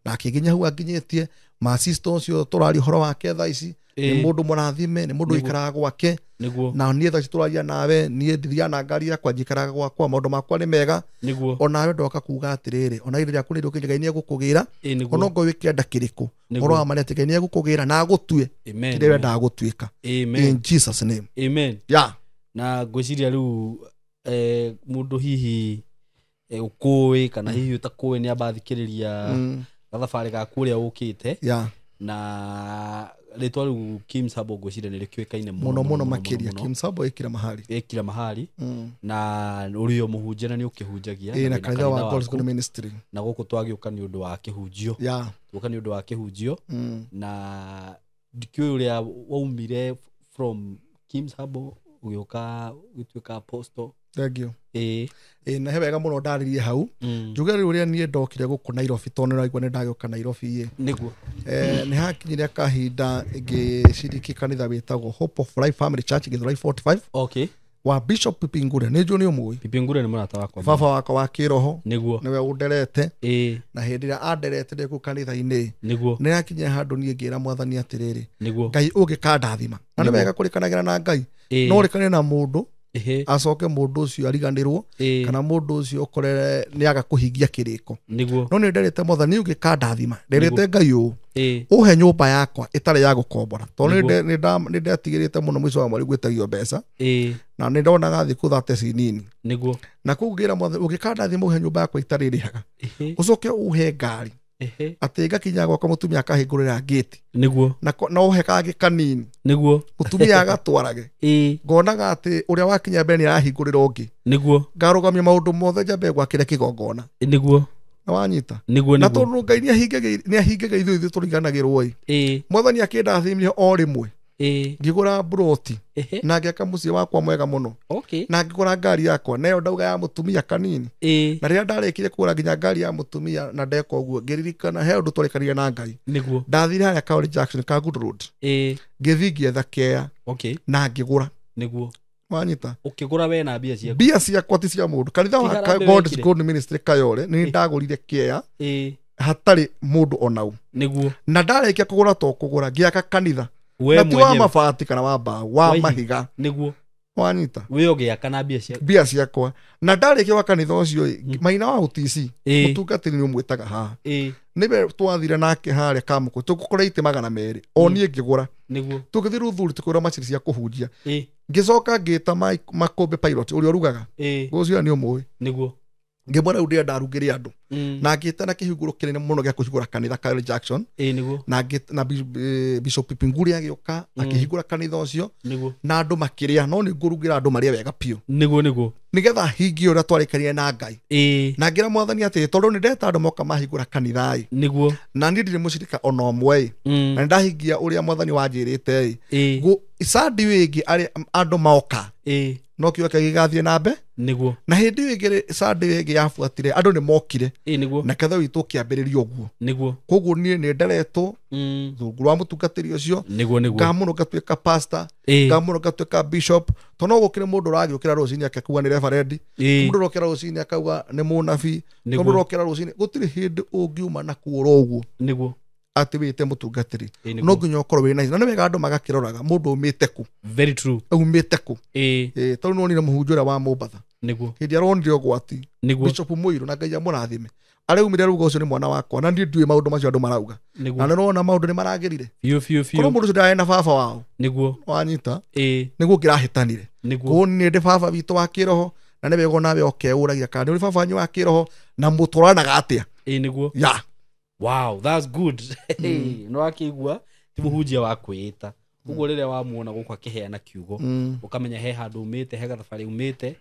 na akĩnginya hau anginyĩtie. Ma sister ũcio tũraria ũhoro wake thaa ici nĩ mũndũ mũrathime, nĩ mũndũ ũikaraga gwake. Nĩguo. Na niĩ thaa ici tũraria nawe niĩ ndithiaga na ngari yakwa njikaraga gwakwa maũndũ makwa nĩ mega. Nĩguo. Onawe ndoka kuga atĩrĩrĩ ona ihinda rĩaku nĩ Ngai nĩ egũkũgĩra. Ona ongorwo wĩ kĩanda kĩrĩkũ ũhoro wa ma nĩ atĩ Ngai nĩ egũkũgĩra na agũtue kĩrĩa wendaga gũtuĩka. In Jesus name. Amen. Yeah. Na ngwĩciria rĩu mũndũ hihi ũkũĩ kana hihi ũtakũĩ nĩ amba thikĩrĩria gathabarĩ gaku ũrĩa ũkĩte. Yeah. Na rĩtwa rĩu Kims Herbal ngwĩciria nĩ rĩkĩũĩkaine mũno mũno makĩria. Kims Herbal ĩkira mahali. Ĩkira mahali. Na ũrĩ o mũhunjia na nĩ ũkĩhunjagia. Na kanitha wa God's Good Ministry. Na gũkũ twagĩũka nĩ ũndũ wa kĩhunjio. Yeah. Twoka nĩ ũndũ wa kĩhunjio. Na ndikĩũĩ ũrĩa waumire from Kims Herbal ũgĩũka ũgĩtuĩka apostle. Thank you. Na he wega mũno ndarĩrie hau. Njuge rĩu ũrĩa niĩ ndokire gũkũ Nairobi tondũ nĩraigua nĩ ndagĩũka Nairobi ĩ. Nĩguo. Nĩ hakinyire kahinda ngĩciriki kanitha wĩtagwo Hope of Life Family Church Githurai 45. Okay. Wa Bishop Pipi Ngure. Nĩ njũĩ nĩ ũmũĩ. Pipi Ngure nĩ mũrata wakwa. Baba wakwa wa kĩroho. Nĩguo. Nĩwe ũnderete. Na hĩndĩ ĩrĩa anderete ndĩ kũu kanitha-inĩ. Nĩguo. Nĩ hakinyire handũ niĩ ngĩra mwathani atĩrĩrĩ. Nĩguo. Ngai ũngĩkandathima. Na nĩ wega kũrĩkanagĩra na Ngai. No ũrĩkane na mũndũ. Acoke mũndũ ũcio ariganĩrwo kana mũndũ ũcio ũkorere nĩ aga kũhingia kĩrĩko. Nĩguo. No nĩ nderete mwathani ũngĩkandathima. Nderete Ngai ũũ. Ũhe nyũmba yakwa ĩtarĩ ya gũkombora. Tondũ nĩ ndetigĩrĩte mũno mũico wa mweri gwĩtagio mbeca. Na nĩ ndonaga thikũ thate ci nini. Nĩguo. Na kũu ngĩra mwathani ũngĩkandathima ũhe nyũmba yakwa ĩtarĩ rĩhaga. Ũcoke ũhe ngari. Atĩ ngakinya gwakwa mũtumia akahingũrĩra ngĩti. Nĩguo. Na ũhe kangĩ kanini. Nĩguo. Mũtumia agatwarage. Ngonaga atĩ ũrĩa wakinya mbere nĩ arahingũrĩra ũngĩ. Nĩguo. Ngarũgamia maũndũ mothe njambe gwakĩre kĩgongona. Nĩguo. Na wanyita. Nĩguo. Na tondũ Ngai nĩ ahingagia ithuĩ tũriganagĩrwo ĩ. Mwathani akĩndathimire o rĩmwe. Ngĩgũra mburoti na ngĩaka mũciĩ wakwa mwega mũno. Okay. Na ngĩgũra ngari yakwa nayo ndauga ya mũtumia kanini. Na rĩrĩa ndarĩkire kũgũra nginya ngari ya mũtumia na ndeka ũguo ngĩririkana he ũndũ twarĩkanire na Ngai. Nĩguo. Ndathire harĩa Kauri Junction ka Good Road. Ngĩthiĩ ngĩetha kea. Okay. Na ngĩgũra. Nĩguo. Wanyita. Ũkĩgũra we na mbia ciaku. Mbia ciakwa ti cia mũndũ. Kanitha wa God's Good Ministry Kayole nĩ ndagũrire kea. Hatarĩ mũndũ ona ũ. Nĩguo. Na ndarĩkia kũgũra to kũgũra ngĩaka kanitha. Na ti wa mabati kana wa mbaũ, wa mahiga. Nĩguo. Wanyita. We ũgĩaka na mbia ciaku. Mbia ciakwa. Na ndarĩkia wa kanitha ũcio maina wa UTC mũtungatĩri nĩ ũmwĩtaga haha. Nĩwe twathire nake harĩa Kamũkũ tũkũkora itĩ 200 o niĩ ngĩgũra. Nĩguo. Tũgĩthiĩ Rũthuri tũkĩgũra macini cia kũhunjia. Ngĩcoka ngĩta Makũmbĩ Pilot ũrĩa ũrugaga. Ũcio nĩ ũmũĩ. Nĩguo. Ngĩmwĩra rĩu ndĩrenda arugĩre andũ. Na ngĩta na kĩhunguro kĩnene mũno gĩa kũhingũra kanitha Kayole Junction. Nĩguo. Na Bishop Pipi Ngure agĩũka akĩhingũra kanitha ũcio. Nĩguo. Na andũ makĩrĩa no nĩ ngũrugĩra andũ marĩe wega biũ. Nĩguo nĩguo. Nĩgetha hingie ũrĩa twarĩkanire na Ngai. Na ngĩra mwathani atĩrĩ tondũ nĩ ndeta andũ moka mahingũra kanitha ĩ. Nĩguo. Na niĩ ndirĩ mũcirika ona ũmwe ĩ. Na nĩ ndahingia ũrĩa mwathani wanjĩrĩte ĩ. Sandi wĩngĩ andũ moka. No kĩo gĩgathiĩ na mbere. Nĩguo. Na hĩndĩ ĩyo ĩngĩ Sunday ĩngĩ yabuatire andũ nĩ mokire. Nĩguo. Na ketha witũ ũkĩambĩrĩria ũguo. Nĩguo. Koguo niĩ nĩ nderetwo rungu rwa mũtungatĩri ũcio. Nĩguo nĩguo. Ngamũrwo ngatuĩka pastor, ngamũrwo ngatuĩka bishop. Tondũ no gũkĩrĩ mũndũ ũragĩũkĩra rũcinĩ akauga nĩ reverend, mũndũ ũrokĩra rũcinĩ akauga nĩ mũnabii, mũndũ ũrokĩra rũcinĩ, gũtirĩ hĩndĩ ũngiuma na kuora ũguo. Nĩguo. Atĩ wĩte mũtungatĩri. No nginya ũkorwo wĩ na, na nĩ wega andũ magakĩroraga mũndũ umĩte kũ. Very true. Umĩte kũ. Tondũ nĩwonire mũhunjia ũrĩa wa Mombatha. Nĩguo. Hĩndĩ aronire ũgwati. Nĩguo. Bishop Mũirũ na Ngai amũrathime. Araumire arauga ũcio nĩ mwana wakwa na niĩ ndiũĩ maũndũ macio andũ marauga. Na nĩũrona maũndũ nĩ maragĩrire. Biũ biũ biũ. Korwo mũndũ ũcio ndarĩ na baba wao. Nĩguo. Wanyita. Nĩguo ngĩrahĩtanire. Nĩguo. Koguo niĩ ndĩ baba witũ wa kĩroho na nĩ wega onawe ũkeũragia kana nĩ ũrĩ baba wanyu wa kĩroho na mũtũranaga atĩa. Nĩguo. Yeah. Wow, that's good. No akĩigua ti mũhunjia wa kwĩĩta. Ũguo rĩrĩa wamuona gũkũ akĩheana kiugo, ũkamenya he handũ umĩte, he gathabarĩ umĩte.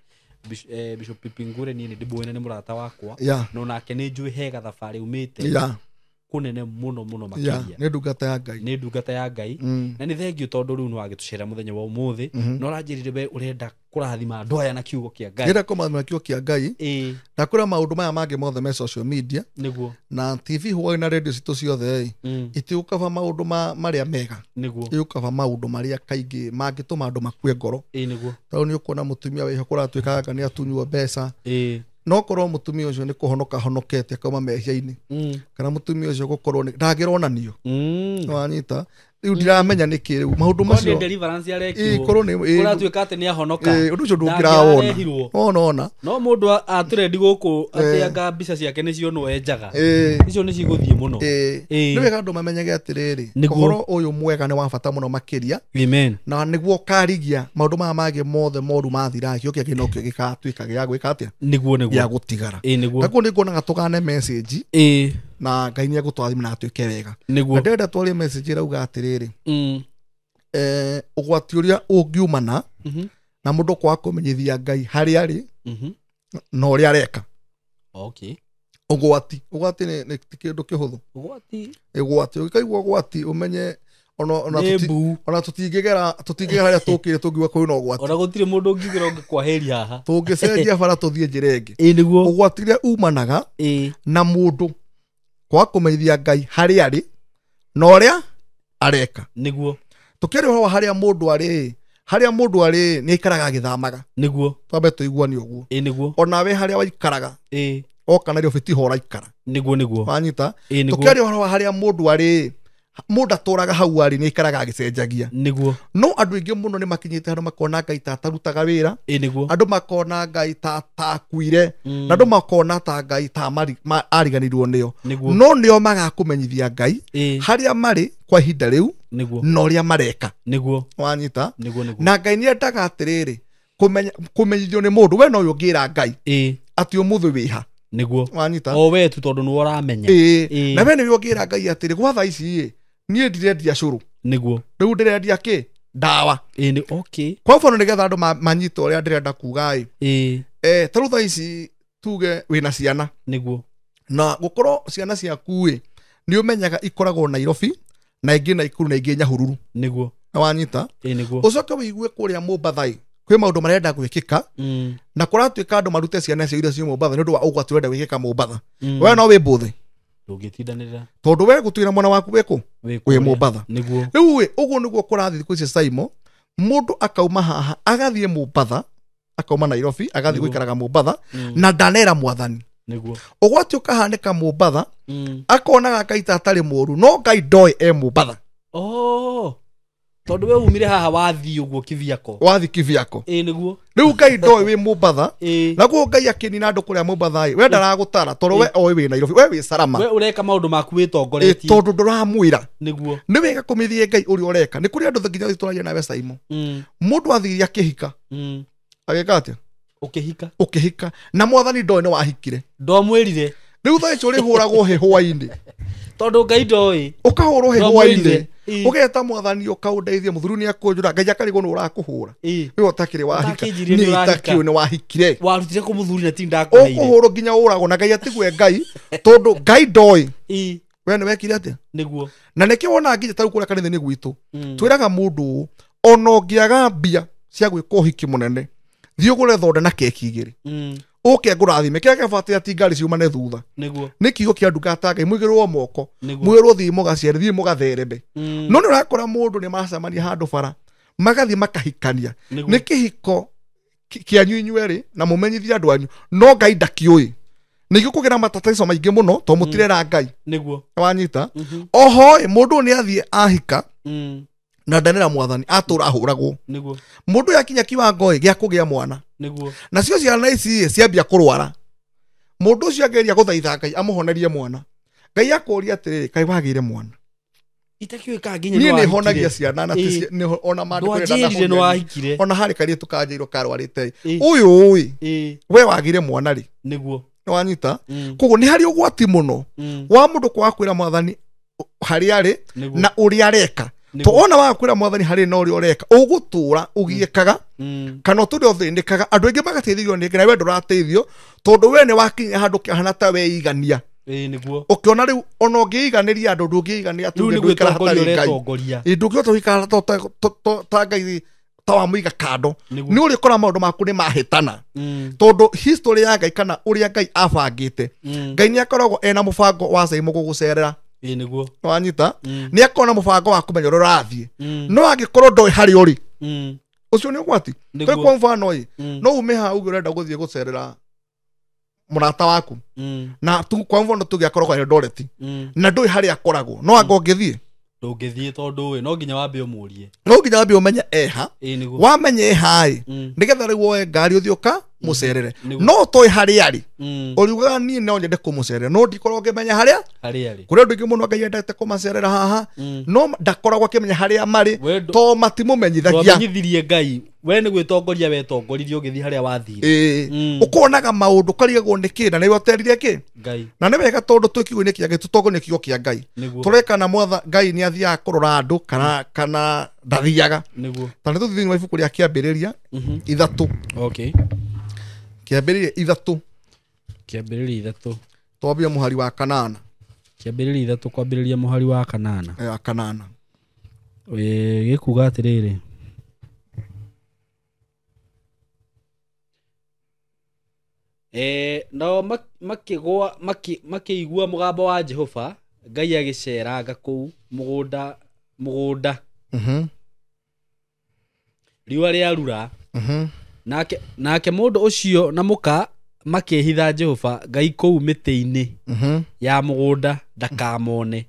Bishop Pipingure niĩ nĩ ndĩmũĩ na nĩ mũrata wakwa. No nake nĩ njũĩ he gathabarĩ umĩte. Kũnene mũno mũno makĩria. Nĩ ndungata ya Ngai. Nĩ ndungata ya Ngai. Na nĩ thengio tondũ rĩu nĩ wagĩtũcera mũthenya wa ũmũthĩ. No ũranjĩrire we ũrenda kũrathima andũ aya na kiugo kĩa Ngai. Ndĩrenda kũmarathima na kiugo kĩa Ngai. Na kũrĩa maũndũ maya mangĩ mothe me social media. Nĩguo. Na TV hwaĩ na radio citũ ciothe itigũkaba maũndũ marĩa mega. Nĩguo. Igũkaba maũndũ marĩa kaingĩ mangĩtũma andũ makue ngoro. Nĩguo. Tondũ nĩ ũkuona mũtumia wĩho kũratuĩkaga nĩ atunywo mbeca. No korwo mũtumia ũcio nĩ kũhonoka honokete akauma mehia-inĩ. Kana mũtumia ũcio gũkorwo ndangĩronanio. Wanyita. Rĩu ndiramenya nĩkĩ rĩu maũndũ macio. Korwo nĩ deliverance arekirwo. Korwo nĩ kũratuĩka atĩ nĩ ahonoka. Ũndũ ũcio ndũngĩrawona. Wona. No mũndũ atũrendi gũkũ atĩ anga mbica ciake nĩcio enjaga. Icio nĩ cigũthiĩ mũno. Nĩ wega andũ mamenyage atĩrĩrĩ, ũhoro ũyũ mwega nĩ wa bata mũno makĩria. Amen. Na nĩguo ũkarigia maũndũ maya mangĩ mothe moru mathira, kĩo kĩngĩ nokĩo gĩgatuĩka gĩa gwĩka atĩa? Nĩguo nĩguo. Gĩa gũtigara. Nĩguo. Na kuo nĩnguonaga tũgane message. Na Ngai nĩ egũtũrathima na atuĩke wega. Nĩguo. Na ndĩrenda twarie message ĩrauga atĩrĩrĩ. Ũgwati ũrĩa ũngiumana na mũndũ kwaga kũmenyithia Ngai harĩa arĩ na ũrĩa areka. Okay. Ũgwati. Ũgwati nĩ ti kĩndũ kĩhũthũ. Ũgwati. Ũgwati. Ũngĩkaigua ũgwati ũmenye ona tũtingĩgera harĩa tũkĩire tũngiuga kwĩna ũgwati. Ona gũtirĩ mũndũ ũngiugĩra ũngĩkwahĩria haha. Tũngĩcenjia bara tũthiĩ njĩra ĩngĩ. Nĩguo. Ũgwati ũrĩa umanaga na mũndũ kwaga kũmenyithia Ngai harĩa arĩ na ũrĩa areka. Nĩguo. Tũkĩaria ũhoro wa harĩa mũndũ arĩ, harĩa mũndũ arĩ nĩ aikaraga agĩthamaga. Nĩguo. Twambe tũiguane ũguo. Nĩguo. Onawe harĩa waikaraga. Oka Nairobi tiho ũraikara. Nĩguo nĩguo. Wanyita. Nĩguo. Tũkĩaria ũhoro wa harĩa mũndũ arĩ, mũndũ atũraga hau arĩ nĩ aikaraga agĩcenjagia. Nĩguo. No andũ aingĩ mũno nĩ makinyĩte handũ makona Ngai ta atarutaga wĩra. Nĩguo. Andũ makona Ngai ta akuire. Na andũ makona ta Ngai ta ariganĩirwo nĩo. No nĩo magakũmenyithia Ngai harĩa marĩ kwa ihinda rĩu na ũrĩa mareka. Nĩguo. Wanyita. Nĩguo nĩguo. Na Ngai nĩ endaga atĩrĩrĩ kũmenyithio nĩ mũndũ we no ũyũ ũngĩra Ngai atĩ ũmũthĩ wĩha. Nĩguo. Wanyita. O we tu tondũ nĩwe ũramenya. Na we nĩwe ũngĩra Ngai atĩrĩ gwa thaa ici niĩ ndirendia cũrũ. Nĩguo. Rĩu ndĩrendia kĩ? Ndawa. Okay. Kwa mfano nĩgetha andũ manyite ũrĩa ndĩrenda kuga ĩ. Ta rĩu thaa ici tuge wĩna ciana. Nĩguo. Na gũkorwo ciana ciaku ĩ nĩ ũmenyaga ikoragwo Nairobi na ingĩ Naikuru na ingĩ Nyahururu. Nĩguo. Na wanyita. Nĩguo. Ũcoke wĩigue kũrĩa Mombatha ĩ kwĩ maũndũ marenda gwĩkĩka na kũratuĩka andũ marute ciana ciao iria ciĩ Mombatha nĩ ũndũ wa ũgwati ũrenda gwĩkĩka Mombatha. We no wĩ mbũthĩ. Ndũngĩtindanĩrĩra. Tondũ we gũtuĩra mwana waku wĩkũ? Wĩ Mombatha. Nĩguo. Rĩu ĩ ũguo nĩguo kũrathiĩ thikũ ici Saimo, mũndũ akauma haha agathiĩ Mombatha, akauma Nairobi agathiĩ gũikaraga Mombatha na ndanera mwathani. Nĩguo. Ũgwati ũkahanĩka Mombatha, akonaga Ngai ta atarĩ mũũru no Ngai ndoĩ e Mombatha. Oh. Tondũ we umire haha wathiĩ ũguo Kiviako. Wathiĩ Kiviako. Nĩguo. Rĩu Ngai ndoĩ wĩ Mombatha. Na koguo Ngai akĩnina andũ kũrĩa Mombatha ĩ, we ndaragũtara tondũ we oĩ wĩ Nairobi, we wĩ Salama. We ũreka maũndũ maku wĩtongoretie. Tondũ ndũramwĩra. Nĩguo. Nĩ wega kũmĩthie Ngai ũrĩa ũreka. Nĩ kũrĩ andũ nginya tũragia nawe Saimo. Mũndũ athire akĩhika. Agĩka atĩa? Ũkĩhika. Ũkĩhika. Na mwathani ndoĩ nĩ wahikire. Ndwamwĩrire. Rĩu thaa ici ũrĩhũragwo hĩhũa-inĩ. Tondũ Ngai ndoĩ. Ũkahũrwo hĩhũa-inĩ. Ũgeta mwathani ũkaũndeithia mũthuri nĩ akũnjũra Ngai akarigwo nĩ ũrakũhũra. We ũtakĩrĩ wahika. Nĩ itakĩũĩ nĩ wahikire. Warutire kũ mũthuri na ti ndakũheire. Ũkũhũrwo nginya ũragwo na Ngai atigwe Ngai tondũ Ngai ndoĩ. We nĩ wekire atĩa? Nĩguo. Na nĩkĩo wona nginya ta rĩu kũrĩa kanitha-inĩ gwitũ. Twĩraga mũndũ ũũ ona ũngĩaga mbia cia gwĩka ũhiki mũnene. Thiĩ ũgũre thonda na keki igĩrĩ. Ũke ngũrathime. Kĩrĩa kĩabataire ti ngari ciumane thutha. Nĩguo. Nĩ kiugo kĩa ndungata Ngai, mũigĩrĩrwo moko. Nĩguo. Mwĩrwo thiĩ mũgaciare, thiĩ mũgathereme. No nĩ ũrakora mũndũ nĩ macemania handũ bara, magathiĩ makahikania. Nĩguo. Nĩ kĩhiko kĩanyu inyuerĩ na mũmenyithie andũ anyu, no Ngai ndakĩũĩ. Nĩguo kũgĩra matatizo maingĩ mũno to mũtirera Ngai. Nĩguo. Wanyita? Oho ĩ, mũndũ nĩ athiĩ ahika na ndanera mwathani, atũra ahũragwo. Nĩguo. Mũndũ ũyũ akinya kiwango ĩ gĩa kũgĩa mwana. Nĩguo. Nacio ciana ici ĩ, ciambia kũrwara. Mũndũ ũcio ageria gũthaitha Ngai amũhonerie mwana. Ngai akũria atĩrĩrĩ, kaĩ wagĩire mwana? Itakĩũĩ ka nginya Niĩ nĩ nĩ honagia wahikire. ciana na ti nĩ ona maandĩko nĩ Ndwanjĩrire nĩ ndanahonia. wahikire. Ona harĩ kairĩtu kanjĩirwo karwarĩte. Ũyũ ĩ, we wagĩire mwana rĩ? Nĩguo. Nĩ wanyita? Koguo nĩ harĩ ũgwati mũno wa mũndũ kwaga kwĩra mwathani harĩa arĩ na ũrĩa areka. To ona waga kwĩra mwathani harĩ na ũrĩa ũreka, ũgũtũra ũgiĩkaga kana ũtũre ũthĩnĩkaga. Andũ aingĩ magateithio nĩ Ngai, we ndũrateithio tondũ we nĩ wakinya handũ kĩhana ta weigania. Nĩguo. Ũkĩona rĩu ona ũngĩiganĩria andũ ndũngĩiganĩria Rĩu tuge nĩ ndũikara gwĩtongoria hatarĩ Ngai. ũretongoria. Ĩ, ndũngĩhota gũikara ta Ngai ta wamũiga kando. Nĩguo. Nĩ ũrĩkora maũndũ maku nĩ mahĩtana. Tondũ history ya Ngai kana ũrĩa Ngai abangĩte, Ngai nĩ akoragwo ena mũbango wa Caimo gũgũcerera. Nĩguo. Wanyita? Nĩ akoragwo na mũbango wa kũmenya ũrĩa ũrathiĩ. No angĩkorwo ndoĩ harĩa ũrĩ, ũcio nĩ ũgwati. Nĩguo. Tũrĩ kwa mfano ĩ, no ume haha uge ũrenda gũthiĩ gũcerera mũrata waku. Na kwa mfano tuge akoragwo Eldoret. Na ndũĩ harĩa akoragwo. No anga ũngĩthiĩ? Ndũngĩthiĩ tondũ ĩ, no nginya wambe ũmũrie. No nginya wambe ũmenye eha. Nĩguo. Wamenya eha ĩ, nĩgetha rĩu woe ngari ũthiĩ ũka mũcerere. Nĩguo. No ũtoĩ harĩa arĩ. Ũriugaga niĩ no nyende kũmũcerera, no ndikoragwo ngĩmenya harĩa. Harĩa arĩ. Kũrĩ andũ aingĩ mũno Ngai endete kũmacerera haha, no ndakoragwo akĩmenya harĩa marĩ, We to matimũmenyithagia. Ndwamenyithirie Ngai, we nĩ gwĩtongoria wetongoririe ũgĩthiĩ harĩa wathire. Ũkonaga maũndũ ũkarigagwo nĩ kĩ, na nĩwe ũterire kĩ. Ngai. Na nĩ wega tondũ twĩ kiugo-inĩ kĩa Ngai, tũtongorio nĩ kiugo kĩa Ngai. Nĩguo. Tũreka na mwatha Ngai nĩ athiaga kũrora andũ kana ndathiaga. Nĩguo. Ta nĩ tũthiĩ thĩinĩ wa ibuku rĩa Kĩambĩrĩria ithatũ. Kĩambĩrĩria ithatũ. Kĩambĩrĩria ithatũ. Twambie mũhari wa kanana. Kĩambĩrĩria ithatũ kwambĩrĩria mũhari wa kanana. Wa kanana. Gĩkuga atĩrĩrĩ. Nao makĩgũa, makĩigua mũgambo wa Jehova, Ngai agĩceranga kũu mũgũnda. Riũa rĩarura. Nake mũndũ ũcio na mũka makĩhitha Jehova Ngai kũu mĩtĩ-inĩ ya mũgũnda ndakamone.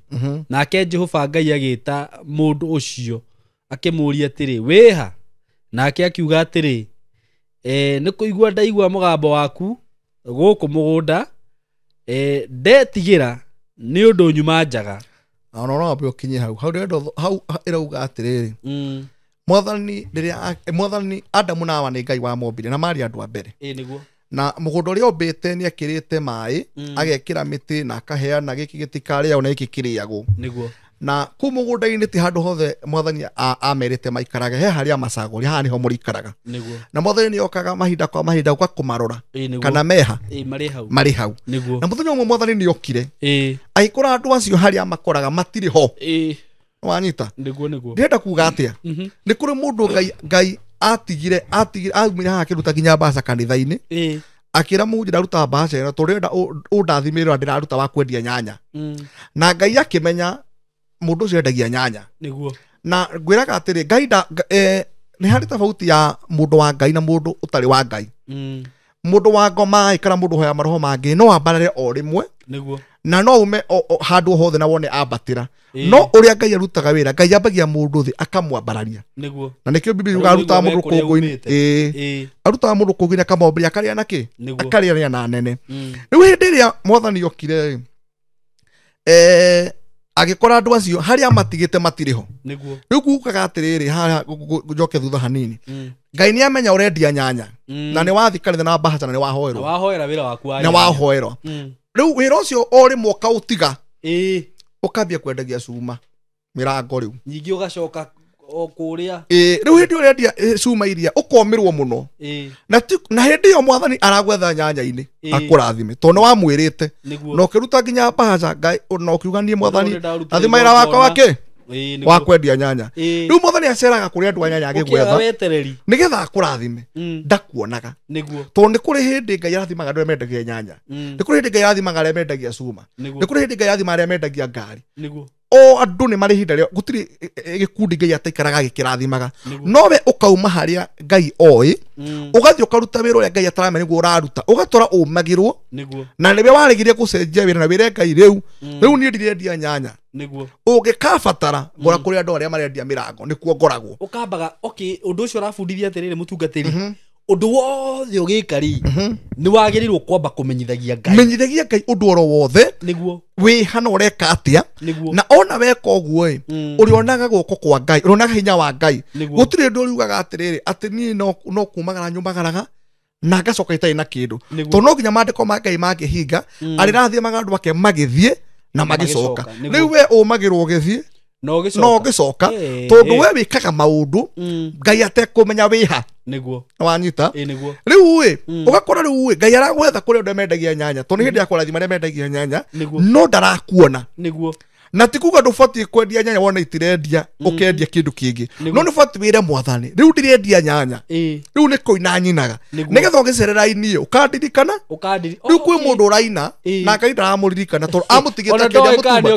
Nake Jehova Ngai agĩĩta mũndũ ũcio akĩmũũria atĩrĩ, wĩha? Nake akiuga atĩrĩ, nĩ kũigua ndaigua mũgambo waku gũkũ mũgũnda, ndetigĩra nĩ ũndũ nyuma njaga. Ona no wambe ũkinye hau. Hau ndĩrenda hau ĩrauga atĩrĩrĩ. Mwathani rĩrĩa Mwathani Adamu na Hawa nĩ Ngai wamombire na marĩ andũ a mbere. Nĩguo. Na mũgũnda ũrĩa ombĩte nĩ ekĩrĩte maĩ, agekĩra mĩtĩ na akaheana gĩkĩ gĩtikarĩagwo na gĩkĩ kĩrĩagwo. Nĩguo. Na kũu mũgũnda-inĩ ti handũ hothe Mwathani amerite maikarage, he harĩa macagũria, haha nĩho mũrĩikaraga. Nĩguo. Na Mwathani nĩ okaga mahinda kwa mahinda gũka kũmarora. Nĩguo. Kana meha. Marĩ hau. Marĩ hau. Nĩguo. Na mũthenya ũmwe Mwathani nĩ okire. Agĩkora andũ acio harĩa makoraga matirĩ ho. Wanyita? Nĩguo, nĩguo. Ndĩrenda kuga atĩa? Nĩ kũrĩ mũndũ Ngai atigire, aumire haha akĩruta nginya mbaca kanitha-inĩ. Akĩra mũhunjia ndaruta mbaca ĩno, tondũ ndĩrenda ũndathime wĩra ndĩraruta wa kwendia nyanya. Na Ngai akĩmenya mũndũ ũcio endagia nyanya. Nĩguo. Na ngwĩraga atĩrĩ, Ngai nda, nĩ harĩ tofauti ya mũndũ wa Ngai na mũndũ ũtarĩ wa Ngai. Mũndũ wa ngoma kana mũndũ ũhoya maroho mangĩ no ambarare o rĩmwe. Nĩguo. Na no ume handũ hothe na wone ambatĩra. No ũrĩa Ngai arutaga wĩra, Ngai ambagia mũndũ thĩ akamwambararia. Nĩguo. Na nĩkĩo Bibilia yugaga arutaga mũndũ Nĩguo rũkũngũ-inĩ. umĩte. Arutaga mũndũ rũkũngũ-inĩ akamwambĩrĩria akarĩa na kĩ? Nĩguo. Akarĩa na nene. Rĩu hĩndĩ ĩrĩa Mwathani okire, agĩkora andũ acio harĩa matigĩte matirĩ ho. Nĩguo. Rĩu kugaga atĩrĩrĩ, haha njoke thutha hanini. Ngai nĩ amenya ũrendia nyanya. Na nĩ wathiĩ kanitha na mbahaca na nĩ wahoerwo. Na wahoera wĩra waku wa Na nyanya. wahoerwo. Rĩu wĩra ũcio o rĩmwe ũkaũtiga. Ũkambia kwendagia cuma mĩrango rĩu. Ningĩ ũgacoka o kũrĩa. Rĩu hĩndĩ ĩyo ũrendia cuma iria ũkomĩrwo mũno. Na hĩndĩ ĩyo Mwathani aragwetha nyanya-inĩ, akũrathime tondũ nĩ wamwĩrĩte. Nĩguo. Na ũkĩruta nginya mbahaca, Ngai, na ũkiuga niĩ Mwathani, Nĩguo, nĩndaruta rathima wĩra wakwa igongona. wa kĩ? Wa kwendia nyanya. Rĩu mwathani aceraga kũrĩ andũ a nyanya agĩgwetha nĩgetha akũrathime. Ndakuonaga. Tondũ nĩ kũrĩ hĩndĩ Ngai arathimaga andũ arĩa mendagia nyanya. Nĩ kũrĩ hĩndĩ Ngai arathimaga arĩa mendagia cuma. Nĩ kũrĩ hĩndĩ Ngai arathimaga arĩa mendagia ngari. O andũ nĩ marĩ ihinda rĩao gũtirĩ gĩkundi Ngai ataikaraga agĩkĩrathimaga. No we ũkauma harĩa Ngai oĩ, ũgathiĩ ũkaruta wĩra ũrĩa Ngai ataramenya nĩguo ũraruta, ũgatũra ũmagĩrwo. Na nĩwe waregire gũcenjia wĩra na wĩre Ngai rĩu, rĩu niĩ ndirendia nyanya. Ũngĩkabatara ngora kũrĩ andũ arĩa marendia mĩrango nĩkuo ngoragwo. Ũkambaga okay, ũndũ ũcio ũrabundithia atĩrĩrĩ mũtungatĩri, ũndũ wothe ũgĩka rĩ, nĩ wagĩrĩirwo kwamba kũmenyithagia Ngai. Menyithagia Ngai ũndũ oro wothe. Wĩ hana ũreka atĩa. Na ona weka ũguo ĩ, ũrĩonaga guoko kwa Ngai, ũrĩonaga hinya wa Ngai. Gũtirĩ ũndũ ũriugaga atĩrĩrĩ, atĩ niĩ no kumagara nyumagaraga na ngacoka itarĩ na kĩndũ. Tondũ no nginya maandĩko ma Ngai mangĩhinga, arĩrathimaga andũ ake magĩthiĩ na magĩcoka. Rĩu we ũmagĩrwo ũgĩthiĩ na ũgĩcoka, tondũ we wĩkaga maũndũ Ngai atekũmenya wĩha. Wanyita? Rĩu ĩ, ũgakora rĩu ĩ, Ngai aragwetha kũrĩ andũ mendagia nyanya, tondũ nĩ hĩndĩ ya kũrathima arĩa mendagia nyanya, no ndarakuona. Na ti kuga ndũbatiĩ kwendia nyanya wona itirendia, ũkendia kĩndũ kĩngĩ. No nĩ ũbatiĩ wĩre mwathani, rĩu ndirendia nyanya, rĩu nĩ kũina nyinaga. Nĩgetha ũgĩcerera ini ũkandirikana. Rĩu kwĩ mũndũ ũraina na Ngai ndaramũririkana tondũ amũtigĩte akĩendia mũtumba.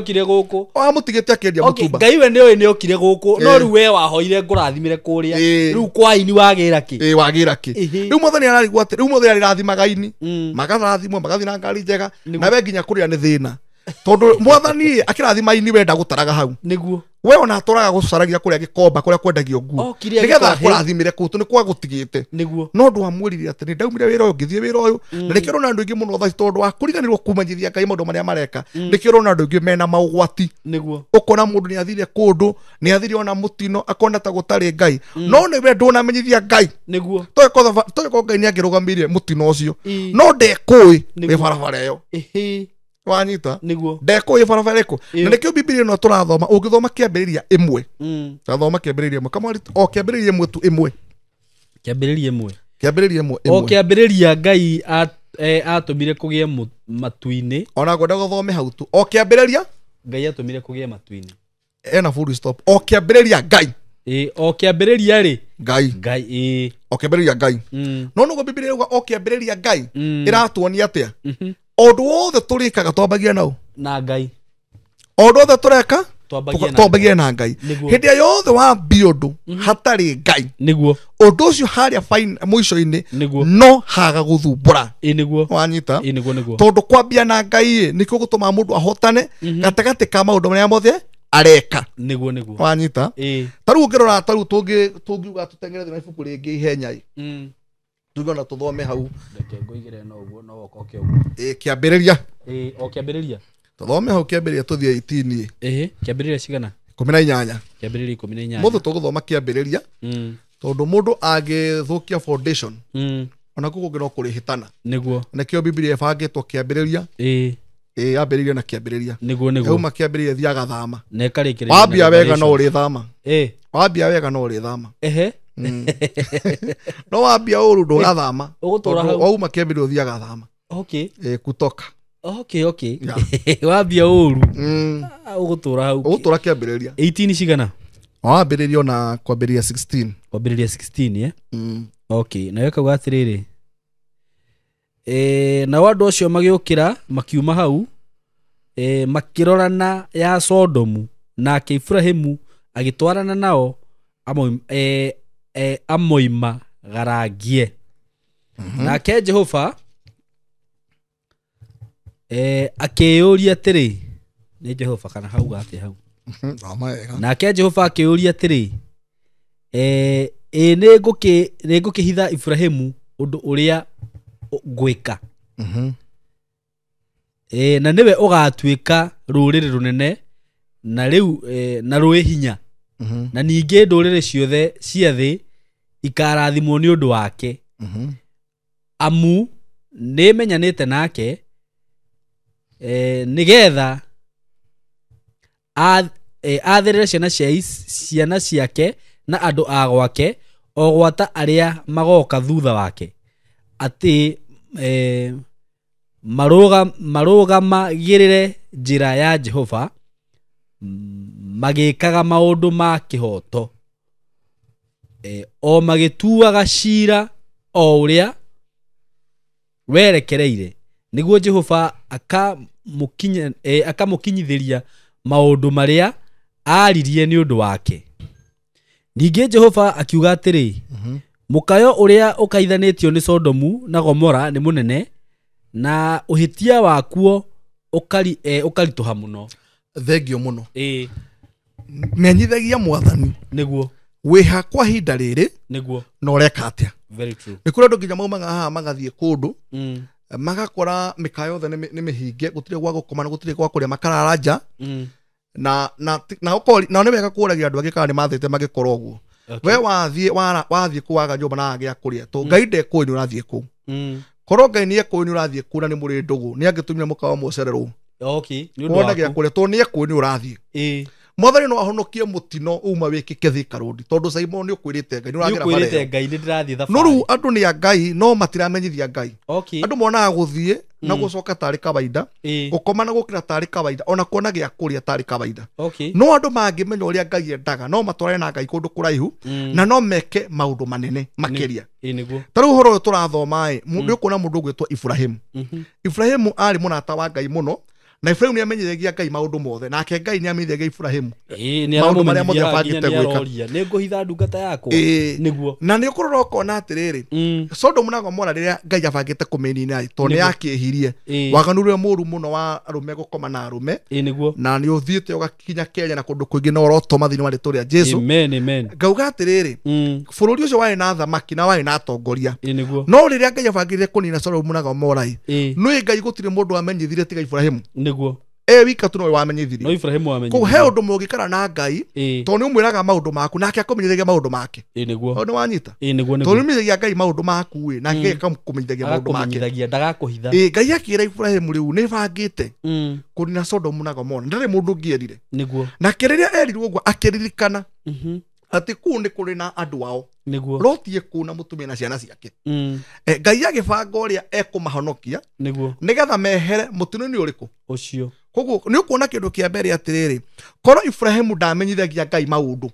Amũtigĩte akĩendia mũtumba. Ngai we nĩoĩ nĩokire gũkũ, no rĩu we wahoire ngũrathimĩre kũrĩa. Rĩu kwa ini wagĩra kĩ? Wagĩra kĩ? Rĩu mwathani ararigwo atĩ, rĩu mwathani arĩrathimaga ini, makarathimwo, magathiĩ na ngari njega, na we nginya kũrĩa nĩ thĩna. Tondũ mwathani akĩrathima ini wenda gũtaraga hau. We ona atũraga gũcaragia kũrĩa gĩkomba kũrĩa kwendagio nguo. Nĩgetha akũrathimĩre kũu tondũ nĩ kwa gũtigĩte. No ndwamwĩrire atĩ nĩ ndaumire wĩra ũyũ ngĩthiĩ wĩra ũyũ. Na nĩkĩo ũrona andũ aingĩ mũno thaa ici tondũ wa kũriganĩrwo kũmenyithia Ngai maũndũ marĩa mareka. Nĩkĩo ũrona andũ aingĩ mena maũgwati. Ũkona mũndũ nĩ athire kũndũ, nĩ athire ona mũtino, akona ta gũtarĩ Ngai. No nĩwe ndũnamenyithia Ngai. Toĩ Ngai nĩ angĩrũgamirie mũtino ũcio. No ndekũĩ wĩ barabara ĩyo. Wanyita? Ndekũĩ barabara ĩrĩkũ. Na nĩkĩo Bibilia ĩno tũrathoma, ũngĩthoma kĩambĩrĩria ĩmwe. Tathoma kĩambĩrĩria ĩmwe. Kamwari, o kĩambĩrĩria ĩmwe tu ĩmwe. Kĩambĩrĩria ĩmwe. Kĩambĩrĩria ĩmwe. O kĩambĩrĩria Ngai atũmire kũgĩe matu-inĩ. Ona ngwenda gũthome hau tu. O kĩambĩrĩria Ngai atũmire kũgĩe matu-inĩ. Ena full stop. O kĩambĩrĩria Ngai. O kĩambĩrĩria rĩ. Ngai. Ngai. O kĩambĩrĩria Ngai. No nĩguo Bibilia ĩrauga o kĩambĩrĩria Ngai. Ĩratuonia atĩa? Ũndũ wothe tũrĩkaga twambagia nao. Na Ngai. Ũndũ wothe tũreka twambagia na Ngai. Hĩndĩ ĩrĩa yothe wambia ũndũ hatarĩ Ngai. Ũndũ ũcio harĩa mũico-inĩ no haga gũthumbũra. Wanyita? Tondũ kwambia na Ngai ĩ, nĩkĩo gũtũmaga mũndũ ahotane gatagatĩ ka maũndũ marĩa mothe areka. Wanyita? Ta rĩu ũngĩrora ta rĩu tũngiuga tũteng'ere thĩinĩ wa ibuku rĩngĩ ihenya ĩ. Tuge ona tũthome hau. Reke ngũigĩre no ũguo, no ũkoke ũguo. Kĩambĩrĩria. O kĩambĩrĩria. Tũthome hau kĩambĩrĩria tũthiĩ 18. Kĩambĩrĩria cigana? 18. Kĩambĩrĩria 18. Mũndũ tũgũthoma kĩambĩrĩria. Tondũ mũndũ angĩthũkia foundation. Ona kũu kũngĩ no kũrĩhĩtana. Nĩkĩo Bibilia ĩbangĩtwo kĩambĩrĩria. Yambĩrĩirie na kĩambĩrĩria. Yauma kĩambĩrĩria ĩthiaga thama. Na ĩkarĩkĩrĩria na Wambia wega no ũrĩthama. Wambia wega no ũrĩthama. No wambia ũru ndũgathama. Ũgũtũra hau. Wauma kĩambĩrĩria ũthiaga thama. Kutoka. Wambia ũru. Ũgũtũra hau. Ũgũtũra kĩambĩrĩria. 18 cigana? Wambĩrĩria ona kwambĩrĩria 16. Kwambĩrĩria 16, eh? Nayo ĩkauga atĩrĩrĩ. Nao andũ acio magĩũkĩra makiuma hau, makĩrorana ya Sodomu, nake Ibrahimu agĩtwarana nao amoima garangie. Nake Jehova akĩyũria atĩrĩ, nĩ Jehova kana hauga atĩ hau? Nake Jehova akĩyũria atĩrĩ, ĩ nĩngũkĩhitha Ibrahimu ũndũ ũrĩa ngwĩka. Na nĩwe ũgatuĩka rũrĩrĩ rũnene na rĩu na rwĩ hinya. Na ningĩ ndũrĩrĩ ciothe cia thĩ ikarathimwo nĩ ũndũ wake. Amu nĩmenyanĩte nake, nĩgetha athĩrĩre ciana ciake na andũ a gwake, o gwata arĩa magoka thutha wake, atĩ marũgamagĩrĩre njĩra ya Jehova, Magĩkaga maũndũ ma kĩhooto, o magĩtuaga ciira o ũrĩa werekereire, nĩguo Jehova akamũkinyithĩria maũndũ marĩa aaririe nĩ ũndũ wake. Ningĩ Jehova akiuga atĩrĩ, mũkayo ũrĩa ũkaithanĩtio nĩ Sodomu na Gomora nĩ mũnene, na ũhĩtia wakuo ũkaritũha mũno. Thengio mũno. Menyithagia mwathani nĩguo wĩha kwa ihinda rĩrĩ nĩguo na ũreka atĩa. Very true. Nĩ kũrĩ andũ nginya maumaga haha magathiĩ kũndũ, magakora mĩkawa yothe nĩ mĩhinge, gũtirĩ gwa gũkoma na gũtirĩ gwa kũrĩa, makarara nja. Na nĩ wega kũragia andũ angĩ kana nĩ mathĩte magĩkorwo ũguo. We wathiĩ kũwaga nyũmba na wagĩa kũrĩa, to Ngai ndekũĩ nĩ ũrathiĩ kũu. Korwo Ngai nĩ ekũĩ nĩ ũrathiĩ kũu na nĩ mũrĩ ndũgũ, nĩ angĩtũmire mũkawa mũcererwo. Okay, nĩ ũndũ Wona gĩa waku. kũrĩa, to nĩ ekũĩ nĩ ũrathiĩ. Mwathani no ahonokie mũtino uma wĩkĩke Thika Road, tondũ Simon nĩ ũkwĩrĩte Ngai, nĩ ũragera Nĩ bara ũkwĩrĩte ĩyo. Ngai, nĩ ndĩrathiĩ thabarĩ. No rĩu andũ nĩ a Ngai no matiramenyithia Ngai. Okay. Andũ monaga gũthiĩ na gũcoka tarĩ kawaida, gũkoma na gũkĩra tarĩ kawaida, ona kuona gĩa kũrĩa tarĩ kawaida. Okay. No andũ mangĩmenya ũrĩa Ngai endaga, no matwarane na Ngai kũndũ kũraihu, na no meke maũndũ manene makĩria. Nĩguo. Ta rĩu ũhoro ũyũ tũrathoma ĩ, nĩ ũkuona mũndũ ũgwĩtwo Ibrahimu. Ibrahimu arĩ mũrata wa Ngai mũno, na Ibrahimu nĩ amenyithagia Ngai maũndũ mothe, nake Ngai nĩ amenyithagia Ibrahimu Nĩ maũndũ marĩa mothe aramũmenyithia abangĩte nginya nĩ gwĩka. aroria, nĩ ngũhitha ndungata yakwa. Nĩguo. Na nĩ ũkũrora ũkona atĩrĩrĩ, Sodomu na Gomora rĩrĩa Ngai abangĩte kũmĩnina ĩ, tondũ nĩ yakĩhirie waganu ũrĩa mũũru mũno wa arũme gũkoma na arũme. Nĩguo. Na nĩ ũthiĩte ũgakinya Kenya na kũndũ kũingĩ na ũrotoma thĩinĩ wa rĩtwa rĩa Jesu. Amen, amen. Ngauga atĩrĩrĩ, bũrũri ũcio warĩ na athamaki na warĩ na atongoria. Nĩguo. No rĩrĩa Ngai abangĩte kũnina Sodomu na Gomora ĩ, nĩ Ngai gũtirĩ mũndũ wamenyithirie tiga Ibrahimu. Nĩguo. Wika tu nowe wamenyithirie. No Ibrahimu wamenyithirie. Koguo he ũndũ mũngĩkara na Ngai, tondũ nĩ ũmwĩraga maũndũ maku nake akũmenyithagia maũndũ make. Nĩguo. Nĩ wanyita? Nĩguo, nĩguo. Tondũ nĩ ũmenyithagia Ngai maũndũ maku ĩ, nake Ngai akamũmenyithagia maũndũ make. Agakũmenyithagia, ndagakũhitha. Ngai akĩra Ibrahimu rĩu nĩ bangĩte kũnina Sodomu na Gomora, ndarĩ mũndũ ũngĩ erire. Nĩguo. Nake rĩrĩa erirwo ũguo akĩririkana atĩ kũu nĩ kũrĩ na andũ ao. Nĩguo. Loti ekũu na mũtumia na ciana ciake. Ngai agĩbanga ũrĩa ekũmahonokia. Nĩguo. Nĩgetha mehere mũtino-inĩ ũrĩkũ? Ũcio. Koguo nĩ ũkuona kĩndũ kĩa mbere atĩrĩrĩ, korwo Ibrahimu ndamenyithagia Ngai maũndũ,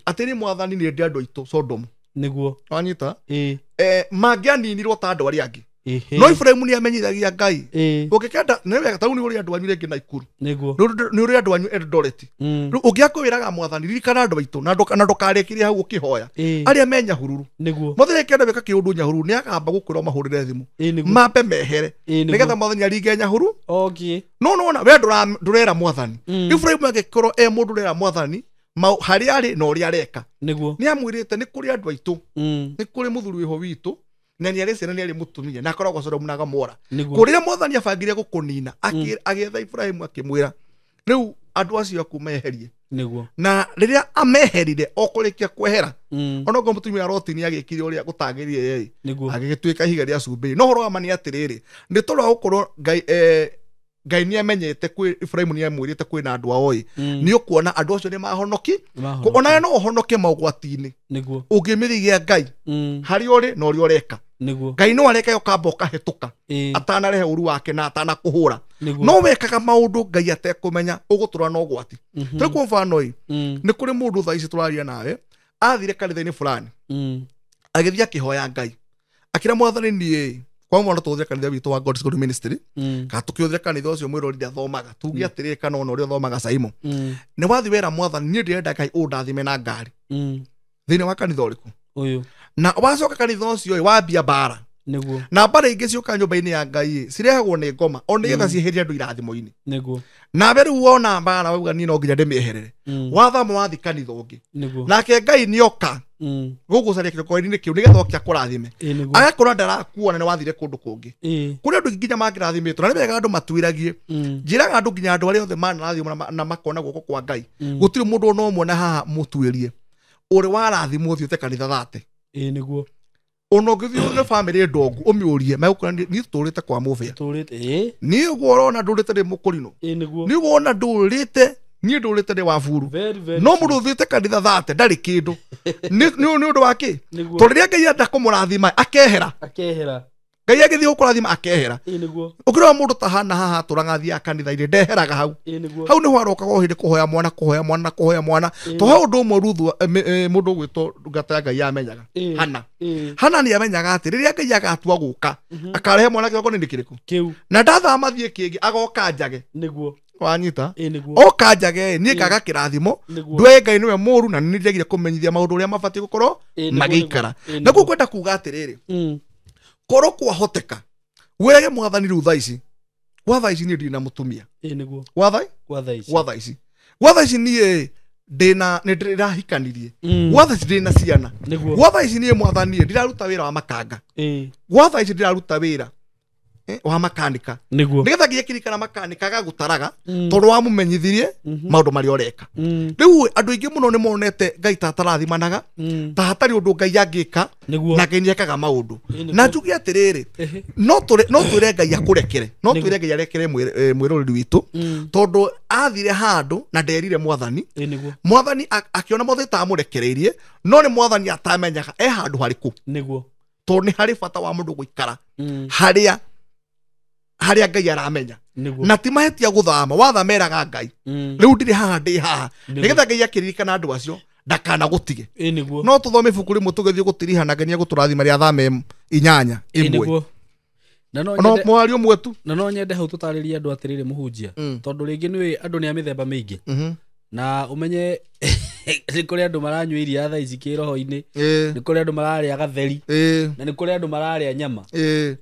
atĩ nĩ mwathani nĩ ndĩ andũ aitũ Sodomu. Nĩguo. Wanyita? Mangĩaninirwo ta andũ arĩa angĩ. No Ibrahimu nĩ amenyithagia Ngai. Ũngĩkenda, nĩ wega, ta rĩu nĩ ũrĩ andũ anyu rĩngĩ Naikuru. Nĩguo. Nĩ ũrĩ andũ anyu Eldoret. Rĩu ũngĩakwĩraga mwathani, ririkana andũ aitũ, na ndũkarĩkĩrie hau ũkĩhoya. Arĩa me Nyahururu. Nĩguo. Mwathani akĩenda gwĩka kĩũndũ Nyahururu, nĩ akamba gũkwĩra ũmahũrĩre thimũ. Nĩguo. Mambe mehere. Nĩguo. Nĩgetha mwathani aringe Nyahuru. Okay. No nona we ndũrera mwathani. Ibrahimu angĩkorwo e mũndũ ũrera mwathani, harĩa arĩ na ũrĩa areka. Nĩguo. Nĩ amwĩrĩte nĩ kũrĩ andũ aitũ. Nĩ kũrĩ mũthuri wĩho witũ, na nĩ arĩ ciana, nĩ arĩ mũtumia, na akoragwo Sodomu na Gomora. Nĩguo. Kũrĩa mwathani abangire gũkũnina, agĩetha Ibrahimu akĩmwĩra, rĩu andũ acio aku meherie. Nĩguo. Na rĩrĩa ameherire, o kũrĩkia kwehera, onokorwo mũtumia wa Loti nĩ agĩkire ũrĩa gũtagĩrĩire ĩ, Nĩguo. agĩgĩtuĩka ihiga rĩa cumbĩ. No ũhoro wa ma nĩ atĩrĩrĩ, nĩ tondũ wa gũkorwo Ngai nĩ amenyete kwĩ Ibrahimu nĩ amwĩrĩte kwĩna andũ ao ĩ, nĩ ũkuona andũ acio nĩ mahonoki. Nĩ mahonoki. Onawe no ũhonoke mogwati-inĩ. Nĩguo. Ũngĩmĩrigia Ngai, harĩa ũrĩ na ũrĩa ũreka. Nĩguo. Ngai no areke ũkamba ũkahĩtũka, atanarehe ũru wake na atanakũhũra. Nĩguo. No wekaga maũndũ Ngai atekũmenya, ũgũtũra na ũgwati. Tarĩu kwa mfano ĩ, nĩ kũrĩ mũndũ thaa ici tũraria nawe, athire kanitha-inĩ fulani, agĩthiĩ akĩhoya Ngai, akĩra mwathani niĩ, kwa mwana tũhũthĩre kanitha witũ wa God's Good Ministry, kana tũkĩhũthĩre kanitha ũcio mwĩrori ndathomaga, tuge atĩrĩrĩ kana ona ũrĩa ũthomaga Saimo. Nĩ wathiĩ wera mwathani, niĩ ndĩrenda Ngai ũndathime na ngari. Thĩinĩ wa kanitha ũrĩkũ? Ũyũ. Na wacoka kanitha ũcio ĩ, wambia mbara. Nĩguo. Na mbara ingĩ ciũka nyũmba-inĩ ya Ngai ĩ, cirehagwo nĩ ngoma, o nĩgetha cieherie andũ irathimo-inĩ. Nĩguo. Nawe rĩu wona mbara wauga niĩ no nginya ndĩmĩeherere. Wathama wathiĩ kanitha ũngĩ. Nĩguo. Nake Ngai nĩoka gũgũcaria kĩgongona-inĩ kĩu nĩgetha oke akũrathime. Nĩguo. Agakorwo ndarakuona nĩ wathire kũndũ kũngĩ. Kũrĩ andũ nginya mangĩrathimĩtwo, na nĩ wega andũ matuĩragie. Njĩraga andũ nginya andũ arĩa othe manarathimwo na makona guoko kwa Ngai. Gũtirĩ mũndũ ona ũmwe na haha mũtuĩrie ũrĩ warathimwo ũthiĩte kanitha thate. Nĩguo. Ona ũngĩthiĩ nĩ bamĩrĩ ndongu ũmĩũrie, megũkwĩra niĩ tũrĩte kwa mũbĩa. Tũrĩte, Niĩ ũguo ũrona ndũrĩte ndĩ mũkũrinũ. Nĩguo. Niĩ ũguo ũrona ndũrĩte, niĩ ndũrĩte ndĩ wa buru. Very, very No true. mũndũ ũthiĩte kanitha thate ndarĩ kĩndũ. Nĩ ũndũ wa kĩ? Nĩguo. Tondũ rĩrĩa Ngai enda kũmũrathima, akehera. Akehera. Ngai agĩthiĩ gũkũrathima akehera. Ũkĩrora mũndũ ta hana haha atũraga athiaga kanitha-inĩ ndeheraga hau. Hau nĩho arokaga o hĩndĩ kũhoya mwana kũhoya mwana kũhoya mwana. To he ũndũ ũmwe Ruthu mũndũ ũgwĩtwo ndungata ya Ngai yamenyaga. Hana. Hana nĩ amenyaga atĩ rĩrĩa Ngai agatua gũka akarehe mwana kĩgongona-inĩ kĩrĩkũ? Kĩu. Na ndathama thiĩ kĩngĩ agoka njage. Nĩguo. Wanyita? Oka njage niĩ ngaga kĩrathimo. Ndũe Ngai nĩwe mũũru na nĩ njagire kũmenyithia maũndũ ũrĩa mabatiĩ gũkorwo magĩikara. Naguo kwenda kuga atĩrĩrĩ, korwo kwahoteka wĩrage mwathani rĩu thaa ici, gwa thaa ici niĩ ndirĩ na mũtumia. Gwa thaa ici gwa thaa ici niĩ ndĩna nĩ ndĩrahikanirie. Gwa thaa ici ndĩna ciana. Gwa thaa ici niĩ mwathani ndiraruta wĩra wa makanga. Gwa thaa ici ndiraruta wĩra wa makanika. Nĩgetha nginya kĩririkana makanika agagũtaraga tondũ wamũmenyithirie maũndũ marĩa ũreka. Rĩu andũ aingĩ mũno nĩ monete Ngai ta atarathimanaga, ta hatarĩ ũndũ Ngai angĩka, na Ngai nĩekaga maũndũ. Na njuge atĩrĩrĩ, no twĩre Ngai akũrekere, no twĩre Ngai arekere mwĩroreri witũ, tondũ athire handũ na nderire mwathani. Mwathani akĩona mothe ta amũrekereirie, no nĩ mwathani atamenyaga e handũ harĩkũ. Tondũ nĩ harĩ bata wa mũndũ gũikara harĩa harĩa Ngai aramenya. Na ti mahĩtia gũthama, wathameraga Ngai. Rĩu ndirĩ haha ndĩ haha. Nĩgetha Ngai akĩririkana andũ acio ndakana gũtige. No tũthome ibuku rĩmwe tũgĩthiĩ gũtiriha na Ngai nĩegũtũrathima rĩa thame 8 ĩmwe. Na no mũhari ũmwe tu. Na no nyende hau tũtarĩrie andũ atĩrĩrĩ mũhunjia. Tondũ rĩngĩ nĩũĩ andũ nĩ a mĩthemba mĩingĩ. Na ũmenye nĩ kũrĩ andũ maranyua iria thaa ici kĩroho-inĩ, nĩ kũrĩ andũ mararĩa gatheri, na nĩ kũrĩ andũ mararĩa nyama.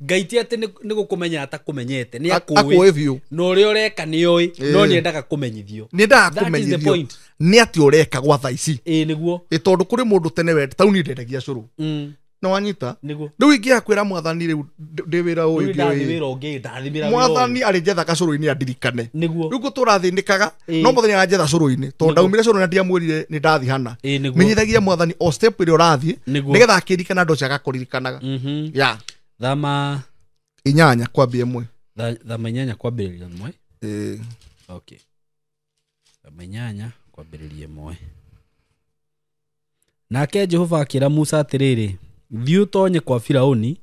Ngai ti atĩ nĩ gũkũmenya atakũmenyete, nĩ akũĩ biũ. Na ũrĩa ũreka nĩ oĩ, no nĩendaga kũmenyithio. Nĩendaga kũmenyithio nĩ atĩ ũreka gwa thaa ici. Nĩguo. Tondũ kũrĩ mũndũ tene wende tauni ndendagia cũrũ. No wanyita? Rĩu ingĩaga kwĩra mwathani rĩu ndĩ wĩra ũyũ ũngĩ, mwathani arĩ njetha gacũrũ-inĩ andirikane. Rĩu ngũtũra thĩnĩkaga, no mwathani aranjetha cũrũ-inĩ, tondũ ndaumire cũrũ na ndiamwĩrire nĩ ndathi hana. Menyithagia mwathani o step ĩrĩa ũrathiĩ, nĩgetha akĩririkana andũ acio agakũririkanaga. Ya. Thama 8 kwambia 1. Thama 8 kwambĩrĩria 1. Okay. Thama 8 kwambĩrĩria 1. Nake Jehova akĩra Musa atĩrĩrĩ, thiĩ ũtonye kwa Firaũni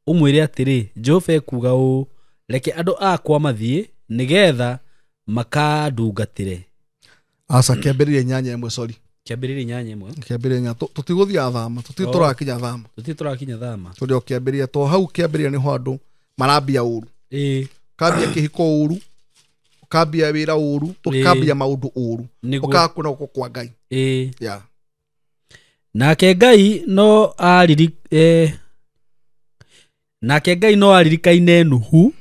ũmwĩre atĩrĩ, Jehova ekuuga ũũ, reke andũ akwa mathiĩ nĩgetha makandungatĩre. Aca kĩambĩrĩria 8 sorry. Kĩambĩrĩria 8. Kĩambĩrĩria 8. Tũtigũthiĩ thama, tũtirĩ tũrakinya thama. Tũtirĩ tũrakinya thama. Tũrĩ o kĩambĩrĩria to hau kĩambĩrĩria nĩho andũ marambia ũru. Ũkambia kĩhiko ũru, ũkambia wĩra ũru, ũkambia maũndũ ũru. Ũkaga kuona guoko kwa Ngai. Yeah. Nake Ngai no aririkaine Nuhu.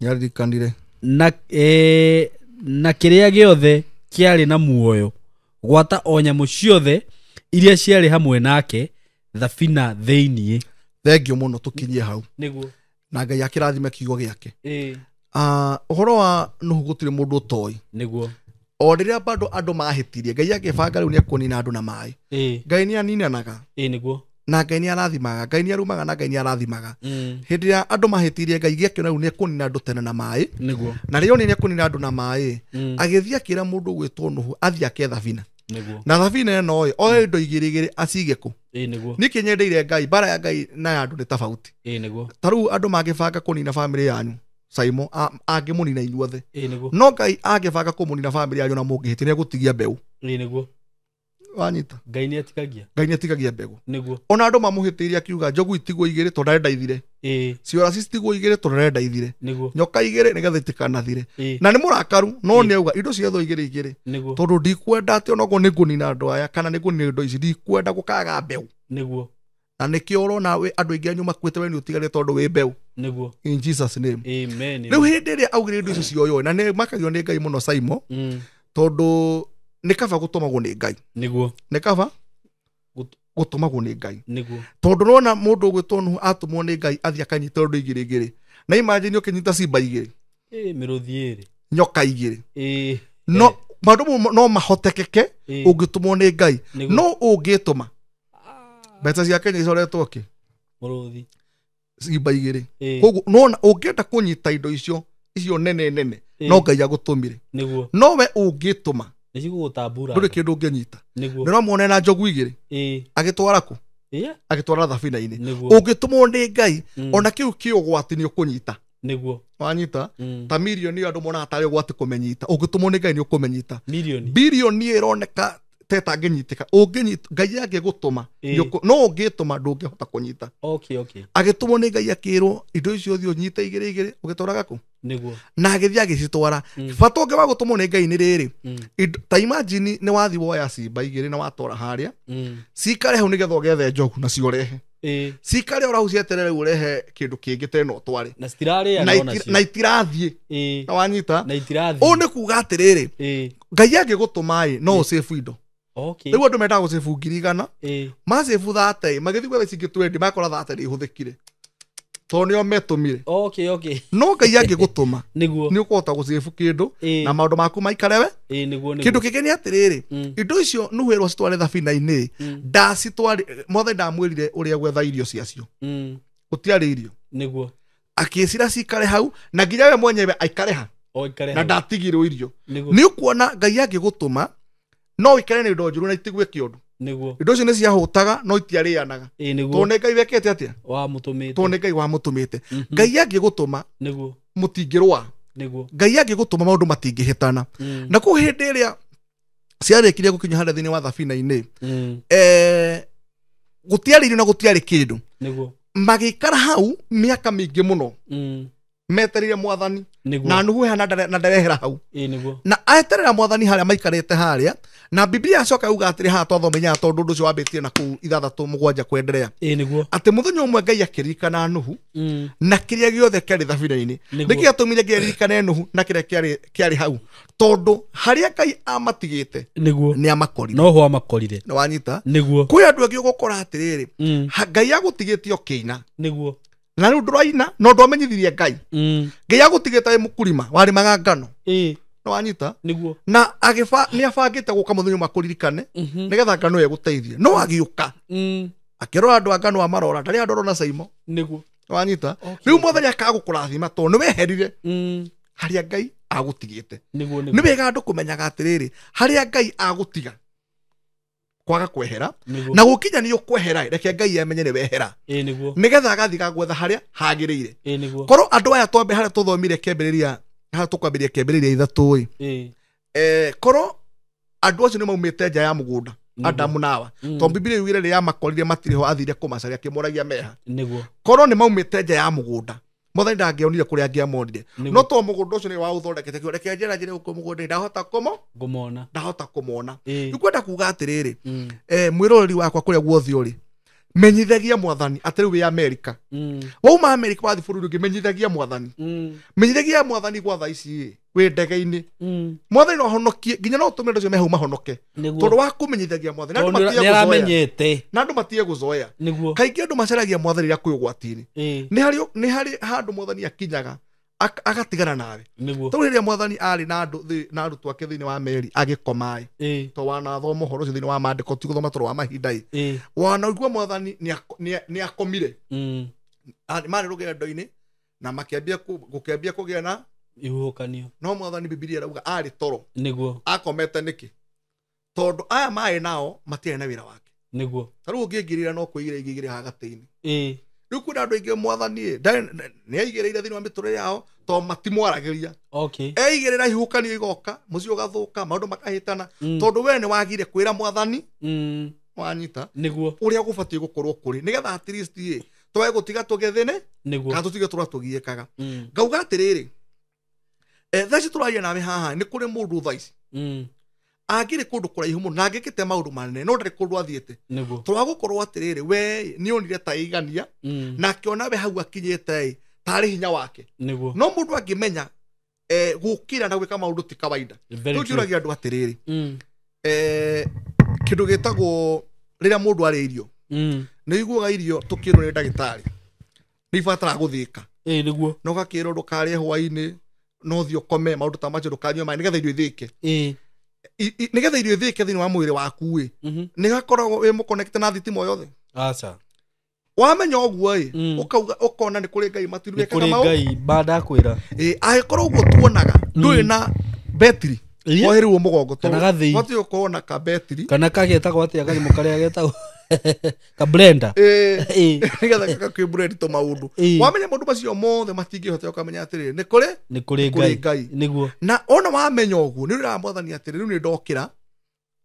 Nĩaririkanire. Na kĩrĩa gĩothe kĩarĩ na muoyo, gwata o nyamũ ciothe iria ciarĩ hamwe nake thabina thĩiniĩ. Thengiũ mũno tũkinyie hau. Nĩguo. Na Ngai akĩrathime kiugo gĩake. Ũhoro wa Nuhu gũtirĩ mũndũ ũtoĩ. Nĩguo. O rĩrĩa bado andũ mahĩtirie, Ngai akĩbanga rĩu nĩekũnina andũ na maĩ. Ngai nĩaninanaga. Nĩguo. Na Ngai nĩarathimaga, Ngai nĩarumaga na Ngai nĩarathimaga. Hĩndĩ ĩrĩa andũ mahĩtirie, Ngai gĩakĩona rĩu nĩekũnina andũ tene na maĩ. Nĩguo. Na rĩrĩa onire nĩekũnina andũ na maĩ, agĩthiĩ akĩra mũndũ ũgwĩtwo Nuhu athiĩ ake thabina. Nĩguo. Na thabina ĩno ĩ, oe indo igĩrĩ igĩrĩ acige kũ. Nĩguo. Nĩkĩ nyendeire Ngai, mbara ya Ngai na ya andũ nĩ tofauti. Nĩguo. Ta rĩu andũ mangĩbanga kũnina bamĩrĩ yanyu, Saimo angĩmũnina inyuothe. No Ngai angĩbanga kũmũnina bamĩrĩ yanyu na mũngĩhĩtia nĩegũtigia mbeũ. Nĩguo. Wanyita? Ngai nĩatigagia. Ngai nĩatigagia mbegũ. Nĩguo. Ona andũ mamũhĩtĩirie akiuga njogu itigwo igĩrĩ tondũ ndarenda ithire. Ciũra citigwo igĩrĩ tondũ ndarenda ithire. Nĩguo. Nyoka igĩrĩ nĩgetha itikanathire. Na nĩ mũrakaru no nĩauga indo ciethwo igĩrĩ igĩrĩ. Nĩguo. Tondũ ndikwenda atĩ onokorwo nĩngũnina andũ aya kana nĩngũnina indo ici, ndikwenda gũkaga mbeũ. Nĩguo. Na nĩkĩo ũrona andũ aingĩ anyu makuĩte we nĩũtigarĩte tondũ wĩ mbeũ. Nĩguo. In Jesus name. Amen. Rĩu hĩndĩ ĩrĩa augire indo icio cioywo, na nĩ makagio nĩ Ngai mũno Saimo, tondũ nĩ kaba gũtũmagwo nĩ Ngai. Nĩguo. Nĩ kaba gũtũmagwo nĩ Ngai. Nĩguo. Tondũ nĩwona mũndũ ũgwĩtwo Nuhu atũmwo nĩ Ngai athiĩ akanyita indo igĩrĩ igĩrĩ. Na imagine ũkĩnyita simba igĩrĩ. Mĩrũthi ĩrĩ. Nyoka igĩrĩ. No maũndũ no mahotekeke ũngĩtũmwo nĩ Ngai. No ũngĩtũma mbeca cia Kenya icoretwo kĩ? Mũrũthi. Simba igĩrĩ. Koguo nĩwona ũngĩenda kũnyita indo icio nene nene, no Ngai agũtũmire. Nĩguo. No we ũngĩtũma nĩcigũgũtambura. Ndũrĩ kĩndũ ũngĩnyita. Nĩguo. Nĩũramuona na njogu igĩrĩ. Agĩtwara kũ? Agĩtwara thabina-inĩ. Ũngĩtũmwo nĩ Ngai ona kĩu kĩ ũgwati nĩ ũkũnyita. Nĩguo. Wanyita? Ta mirioni andũ monaga tarĩ ũgwati kũmenyita. Ũngĩtũmwo nĩ Ngai nĩ ũkũmenyita. Mirioni. Bilioni ĩroneka ta ĩtangĩnyitĩka. Ũngĩnyita Ngai angĩgũtũma no ũngĩtũma ndũngĩhota kũnyita. Okay, okay. Agĩtũmwo nĩ Ngai akĩrwo indo icio ũthiĩ ũnyite igĩrĩ igĩrĩ ũgĩtwaraga kũ? Nĩguo. Na agĩthiĩ agĩcitwara. Bata ũngĩ wa gũtũmwo nĩ Ngai nĩ rĩrĩ. Ta imagine nĩ wathiĩ woya cimba igĩrĩ na watwara harĩa. Cikare hau nĩgetha ũgethe njogu na ciorehe. Cikare oro hau cieterere ũrehe kĩndũ kĩngĩ ta ĩno ũtware. Na citirarĩaga ona cio. Na itirathiĩ. Na wanyita? Na itirathiĩ. Ũũ nĩ kuga atĩrĩrĩ. Ngai angĩgũtũma ĩ no ũsave indo. Okay. Rĩu andũ mendaga gũsave 100,000. Masave 30 magĩthiĩ gwetha ici ingĩ 20 makora 30 nĩ ihũthĩkire. Tondũ nĩo metũmire. Okay, okay. No Ngai angĩgũtũma nĩguo nĩ ũkũhota gũsave kĩndũ na maũndũ maku maikare we. Nĩguo, nĩguo. Kĩndũ kĩngĩ nĩ atĩrĩrĩ, indo icio Nuhu erwo citware thabina-inĩ, ndacitware, mothe ndamwĩrire ũrĩa gwetha irio ciacio. Gũtiarĩ irio. Nĩguo. Akĩcira cikare hau na nginya we mwenyewe aikare ha. O aikare Na hau. ndatigirwo irio. Nĩguo. Nĩ ũkuona Ngai angĩgũtũma no ũikare na indo njũru na itigwĩke ũndũ. Nĩguo. Indo icio nĩ ciahũtaga no itiarĩanaga. Nĩguo. Tondũ nĩ Ngai wekĩte atĩa? Wamũtũmĩte. Tondũ nĩ Ngai wamũtũmĩte. Ngai angĩgũtũma Nĩguo. mũtingĩrũa. Nĩguo. Ngai angĩgũtũma maũndũ matingĩhĩtana. Na kũu hĩndĩ ĩrĩa ciarĩkirie gũkinya harĩa thĩinĩ wa thabina-inĩ, gũtiarĩ irio na gũtiarĩ kĩndũ. Nĩguo. Magĩikara hau mĩaka mĩingĩ mũno. Metereire mwathani. Nĩguo. Na Nuhu hana na nderehera hau. Nĩguo. Na eterera mwathani harĩa maikarĩte harĩa, na Biblia yacoka yuga atĩrĩ haha twathomenyaga tondũ ũndũ ũcio wambĩtie na kũu 6 7 kwenderea. Nĩguo. Atĩ mũthenya ũmwe Ngai akĩririkana Nuhu na kĩrĩa gĩothe kĩarĩ thabina-inĩ. Nĩguo. Nĩkĩ gĩatũmire Ngai aririkane Nuhu na kĩrĩa kĩarĩ hau? Tondũ harĩa Ngai amatigĩte Nĩguo. nĩ amakorire. No ho amakorire. Nĩ wanyita? Nĩguo. Kwĩ andũ angĩ ũgũkora atĩrĩrĩ, Ngai agũtigĩte ũkĩina. Nĩguo. Na rĩu ndũraina no ndwamenyithirie Ngai. Ngai agũtigĩte wĩ mũkurima warĩmaga ngano. Nĩ wanyita? Nĩguo. Na nĩ abangĩte gũka mũthenya ũmwe akũririkane, nĩgetha ngano ĩyo ĩgũteithie. No agĩũka. Akĩrora andũ a ngano amarora, ndarĩ andũ arona Saimo. Nĩguo. Nĩ wanyita? Okay. Rĩu mwathani akagũkũrathima tondũ nĩ weherire harĩa Ngai agũtigĩte. Nĩguo, nĩguo. Nĩ wega andũ kũmenyaga atĩrĩrĩ, harĩa Ngai agũtiga kwaga kwehera, Nĩguo. na gũkinya nĩ ũkwehera, reke Ngai amenye nĩ wehera. Nĩguo. Nĩgetha agathiĩ gagwetha harĩa hagĩrĩire. Nĩguo. Korwo andũ aya twambe harĩa tũthomire kĩambĩrĩria, harĩa tũkwambĩrĩria kĩambĩrĩria 3 ĩ. Korwo andũ acio nĩ maumĩte nja ya mũgũnda, Nĩguo. Adamu na Hawa. Tondũ Biblia yugire rĩrĩa amakorire matirĩ ho, athire kũmacaria akĩmoragia meha. Nĩguo. Korwo nĩ maumĩte nja ya mũgũnda, mwathani ndangĩonire kũrĩa angĩamonire. Nĩguo. No to mũgũnda ũcio nĩ waũthondekete, kĩo reke njĩra njĩre gũkũ mũgũnda, ndahota Ngũmona. ndahota kũmona. Rĩu kwenda kuga atĩrĩrĩ, mwĩroreri wakwa kũrĩa guothe ũrĩ, menyithagia mwathani atĩ rĩu wĩ Amerika. Wauma Amerika wathiĩ bũrũri ũngĩ, menyithagia mwathani. Menyithagia mwathani gwa thaa ici ĩ, wĩ ndege-inĩ. Mwathani no ahonokie, nginya no ũtũme andũ acio me hau mahonoke. Nĩguo. Tondũ wa kũmenyithagia mwathani, na andũ Tondũ matige nĩ gũcoya. aramenyete. Na andũ matige gũcoya. Nĩguo. Kaingĩ andũ macaragia mwathani rĩrĩa kwĩ ũgwati-inĩ. Nĩ harĩ handũ mwathani akinyaga, agatigana nawe. Nĩguo. Tondũ rĩrĩa mwathani arĩ na andũ na arutwo ake thĩinĩ wa meri agĩkoma ĩ. Tondũ wanathoma ũhoro ũcio thĩinĩ wa maandĩko, ti gũthoma tondũ wa mahinda ĩ. Wanaigua mwathani nĩ akomire. Marĩ rũgendo-inĩ na makĩambia gũkĩambia kũgĩa na Ihuhũkanio. No mwathani Biblia ĩrauga arĩ toro. Nĩguo. Akomete nĩkĩ? Tondũ aya maĩ nao matiarĩ na wĩra wake. Nĩguo. Ta rĩu ũngĩingĩrĩra no kwĩigĩra ingĩigĩrĩra haha gatĩ-inĩ. Rĩu kwĩna andũ aingĩ mwathani ĩ, nĩ aigĩrĩire thĩinĩ wa mĩtũrĩre yao tondũ matimwaragĩria. Okay. Eigĩrĩra ihuhũkanio igoka, mũciĩ ũgathũka, maũndũ makahĩtana. Tondũ we nĩ wagire kwĩra mwathani, wanyita, Nĩguo. ũrĩa gũbatiĩ gũkorwo kũrĩ, nĩgetha at least ĩ, twage gũtiga tũgethene, Nĩguo. kana tũtige tũra tũgiĩkaga. Ngauga atĩrĩrĩ, thaa ici tũraria nawe haha, nĩ kũrĩ mũndũ thaa ici. Angĩrĩ kũndũ kũraihu mũno, na angĩkĩte maũndũ manene, no ndarĩ kũndũ athiĩte. Nĩguo. Tondũ wa gũkorwo atĩrĩrĩ, we nĩ onire ta aigania, na akĩona we hau akinyĩte ĩ, tarĩ hinya wake. Nĩguo. No mũndũ angĩmenya, gũkĩra na gwĩka maũndũ ti kawaida. Very Rĩu true. njũragia andũ atĩrĩrĩ, kĩndũ gĩtagwo rĩrĩa mũndũ arĩa irio, nĩ ũiguaga irio tũkĩrwo nĩ ndagĩtarĩ, nĩ ibataraga gũthĩĩka. Nĩguo. Na ũgakĩrwo ndũkarĩe hwaĩ-inĩ, no ũthiĩ ũkome, maũndũ ta macio, ndũkanyue maĩ, nĩgetha irio ithĩĩke. Nĩgetha irio ithĩĩke thĩinĩ wa mwĩrĩ waku ĩ, nĩ gakoragwo wĩ mũconnect na thitima o yothe. Aca. Wamenya ũguo ĩ, ũkona nĩ kũrĩ Ngai matiru Nĩ wekaga kũrĩ maũndũ. Ngai, ba ndakwĩra. Angĩkorwo ũguo tuonaga, ndũrĩ na betri. Woherirwo mũgongo Kana gathĩi. Batiĩ gũkorwo na kabetiri Kana kagetagwo atĩa kanyamũ karĩa getagwo ka blender. Nĩgetha gakakwĩ tũmaũndũ. Wamenya maũndũ macio mothe matingĩhota, ũkamenya atĩrĩrĩ, nĩ kũrĩ Nĩ kũrĩ kũrĩ Ngai. Ngai. Nĩguo. Na ona wamenya ũguo nĩ ũrĩraga mwathani atĩrĩ, rĩu nĩ ndokĩra,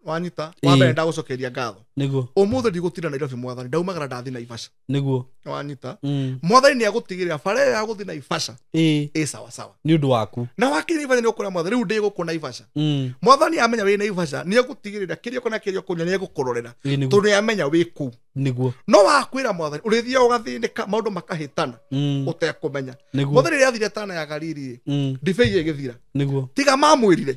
wanyita, wambere ndagũcokeria ngatho. Nĩguo. Ũmũthĩ ndigũtinda Nairobi mwathani, ndaumagara ndathi Naivasha. Nĩguo. Wanyita. Mwathani nĩ agũtigĩrĩra bara ĩyo ya gũthiĩ Naivasha ĩ sawa sawa. Nĩ ũndũ waku. Na wakinya Naivasha nĩ ũkũra mwathani, rĩu ndĩ gũkũ Naivasha. Mwathani amenya wĩ Naivasha nĩ egũtigĩrĩra kĩrĩa ũkona kĩrĩa ũkũnyua nĩ egũkũrorera. Tondũ nĩ amenya wĩ kũu. Nĩguo. No wakwĩra mwathani ũrĩthiaga ũgathĩnĩka maũndũ makahĩtana ũtekũmenya. Mwathani rĩrĩa athire Tana ya Galili, ndibei ĩgĩthira. Nĩguo. Tiga mamwĩrire.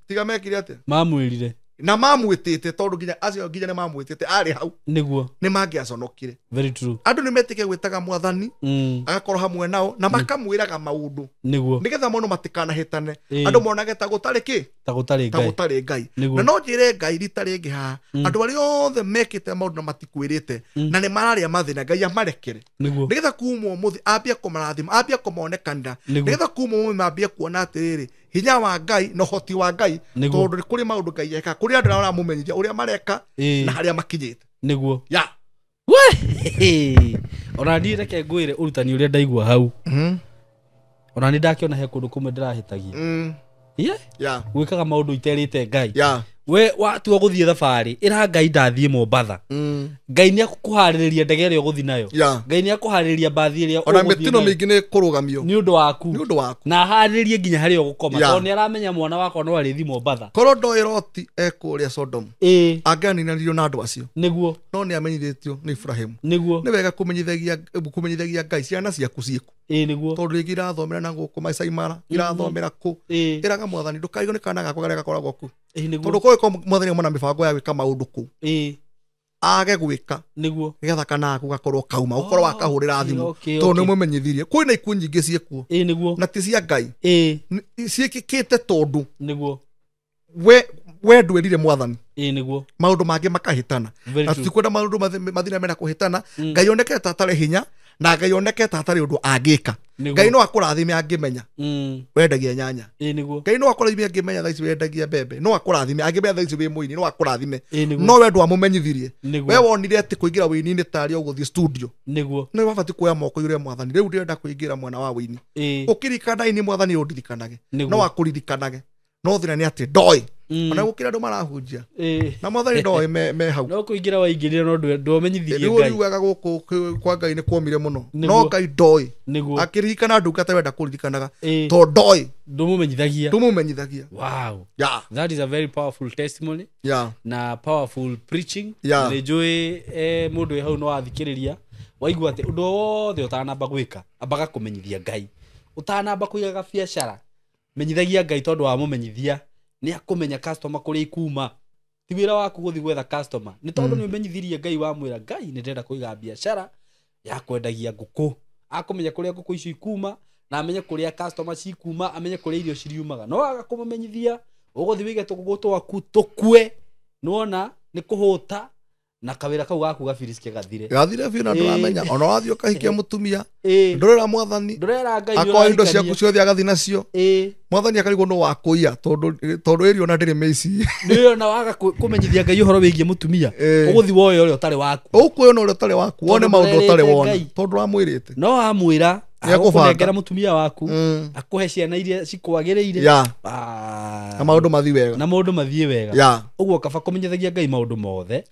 Tiga mekire atĩa? Mamwĩrire. Na mamwĩtĩte tondũ nginya acio nginya nĩ mamwĩtĩte arĩ hau. Nĩguo. Nĩ mangĩaconokire. Very true. Andũ nĩ metĩkie gwĩtaga mwathani agakorwo hamwe nao na makamwĩraga maũndũ. Nĩguo. Nĩgetha mono matikanahĩtane. Andũ monage ta gũtarĩ kĩ? Ta gũtarĩ Ta Ngai. gũtarĩ Ngai. Nĩguo. Na no njĩre Ngai rita rĩngĩ haha, andũ arĩa othe mekĩte maũndũ na matikwĩrĩte na nĩ mararĩa mathĩna, Ngai amarekere. Nĩguo. Nĩgetha kuma ũmũthĩ ambie kũmarathima, ambie kũmonekanĩra. Nĩguo. Nĩgetha kuma ũmũthĩ mambie kuona atĩrĩrĩ, hinya wa Ngai na ũhoti wa Ngai, tondũ nĩ kũrĩ maũndũ Ngai ekaga, kũrĩ andũ arĩa maramũmenyithia ũrĩa mareka na harĩa makinyĩte. Nĩguo. Ya. We! Ona niĩ reke ngwĩre ũrutani ũrĩa ndaigua hau. Ona nĩ ndakĩona he kũndũ kũmwe ndĩrahĩtagia. Ya. Gwĩkaga maũndũ iterĩte Ngai. Ya. We watua gũthiĩ thabarĩ, ĩra Ngai ndathiĩ Mombatha. Ngai nĩ akũharĩrĩria ndege ĩrĩa ũgũthiĩ nayo. Ngai nĩ akũharĩrĩria mbathi ĩrĩa Ona ũgũthiĩ mĩtino nayo. mĩingĩ nĩ kũrũgamio. Nĩ ũndũ waku. Nĩ ũndũ waku. Na aharĩrĩrie nginya harĩa ũgũkoma. Tondũ nĩ aramenya mwana wakwa no arĩthiĩ Mombatha. Korwo ndoĩ Loti ekũrĩa Sodom. Angĩaninanirio na andũ acio. Nĩguo. No nĩ amenyithĩtio nĩ Ibrahim. Nĩguo. Nĩ wega kũmenyithagia Ngai ciana ciaku ciĩku. Nĩguo. Tondũ rĩngĩ irathomera na gũkũ Maasai Mara, irathomera kũ. Ĩraga mwathani ndũkarigwo nĩ kana gakwa karĩa gakoragwo kũ. Nĩguo. Tondũ kũngĩkorwo mwathani auma na mĩbango ya gwĩka maũndũ kũ. Age gwĩka. Nĩguo. Nĩgetha kana gaku gakorwo kauma, ũkorwo wakahũrĩra thimũ. Tondũ nĩ ũmũmenyithirie. Kwĩna ikuũ nyingĩ ciĩkuo. Nĩguo. Na ti cia Ngai. Ciĩkĩkĩte tondũ Nĩguo. we ndwĩrire mwathani. Nĩguo. Maũndũ mangĩ makahĩtana. Na tutikwenda maũndũ mathina mena kũhĩtana. Ngai oneke ta atarĩ hinya na Ngai oneke ta atarĩ ũndũ angĩka. Ngai no akũrathime angĩmenya. Wendagia nyanya. Nĩguo. Ngai no akũrathime angĩmenya thaa ici wendagia mbembe. No akũrathime angĩmenya thaa ici wĩ mũini, no akũrathime. No we ndwamũmenyithirie. We wonire atĩ kũingĩra wĩini-inĩ tarĩ o gũthiĩ studio. Nĩguo. Nĩ wabatiĩ kuoya moko igũrũ rĩa mwathani. Rĩu ndĩrenda kũingĩra mwena wa wĩini. Ũkĩririkana ini mwathani ũndirikanage. No akũririkanage. No thĩna nĩ atĩ ndoĩ. Ona gũkĩra andũ marahunjia. Na mwathani ndoĩ me hau. No kũingĩra waingĩrire no ndwamenyithirie Ngai. Ngai. Rĩu ugaga gũkũ kwa Ngai nĩ kuomire mũno. No Ngai ndoĩ. Akĩririkana ndungata wenda kũririkanaga. Tondũ ndoĩ. Ndũmũmenyithagia. Ndũmũmenyithagia. Wow. Yeah. That is a very powerful testimony. Yeah. Na powerful preaching. Yeah. Nĩ njũĩ mũndũ wĩ hau no athikĩrĩria. Waigua atĩ ũndũ wothe ũtanamba gwĩka, ambaga kũmenyithia Ngai. Ũtanamba kũiga biacara, menyithagia Ngai tondũ wamũmenyithia nĩ akũmenya customer kũrĩa ikuma. Ti wĩra waku gũthiĩ gwetha customer. Nĩ tondũ nĩ ũmenyithirie Ngai wamwĩra Ngai nĩ ndĩrenda kũiga biacara ya kwendagia ngũkũ. Akũmenya kũrĩa ngũkũ icio ikuma na amenye kũrĩa customer cikuma, amenye kũrĩa irio ciriumaga. No aga kũmũmenyithia ũgũthiĩ wĩige tũgũkũ twaku tũkue. Nĩwona nĩ kũhũta na kawĩra kau gaku gabiricike gathire. Gathire biũ na ndũramenya. Ona wathiĩ ũkahikia mũtumia, ndũrera mwathani, ndũrera Ngai, akoya indo ciaku ciothe agathiĩ nacio. Mwathani akarigwo nũ wakũiya tondũ ĩri ona ndĩrĩ mĩici. Nĩ ona waga kũmenyithia Ngai ũhoro wĩgiĩ mũtumia, ũgũthiĩ woe ũrĩa ũtarĩ waku. Ũkuoya ũrĩa ũtarĩ waku, wone maũndũ ũtarĩ wona, tondũ wamwĩrĩte. No wamwĩra agũkũnengera mũtumia waku, akũhe ciana iria cikwagĩrĩire. Na maũndũ mathiĩ wega. Na maũndũ mathiĩ wega. Ũguo kaba kũmenyithagia Ngai maũndũ mothe.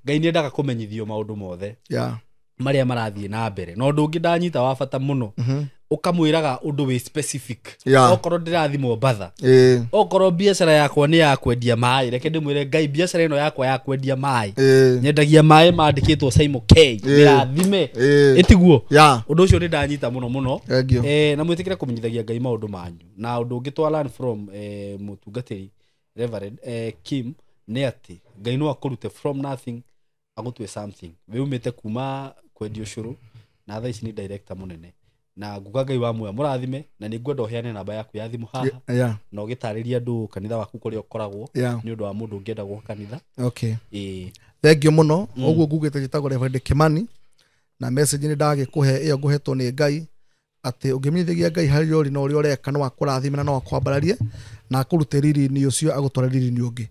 Ngai nĩ endaga kũmenyithio maũndũ mothe. Marĩa marathiĩ na mbere. Na ũndũ ũngĩ ndanyita wa bata mũno, ũkamwĩraga ũndũ wĩ specific. Okorwo ndĩrathiĩ Mombatha, okorwo biacara yakwa nĩ ya kwendia maĩ, reke ndĩmwĩre Ngai biacara ĩno yakwa ya kwendia maĩ, nyendagia maĩ mandĩkĩtwo Simon K, ndĩrathime. Ĩtiguo? Ũndũ ũcio nĩ ndanyita mũno mũno. Na mwĩtĩkĩre kũmenyithagia Ngai maũndũ manyu. Na ũndũ ũngĩ twa learn from mũtungatĩri Reverend Kim nĩ atĩ Ngai no akũrute from nothing agũtue something. Wĩumĩte kuma kwendia ũcũrũ na thaa ici nĩ director mũnene. Na nguga Ngai wa muoyo mũrathime, na nĩ ngwenda ũheane namba yaku ya thimũ haha. Na ũgĩtarĩria andũ kanitha waku kũrĩa ũkoragwo, nĩ ũndũ wa mũndũ ũngĩenda gũka kanitha. Thank you mũno. Ũguo ngugĩte njĩtagwo Reverend Kimani, na message nĩ ndagĩkũhe ĩyo ngũhetwo nĩ Ngai. Atĩ ũngĩmenyithagia Ngai harĩa ũrĩ na ũrĩa ũreka, no akũrathime na no akwambararie na akũrute riri-inĩ ũcio agũtware riri-inĩ ũngĩ.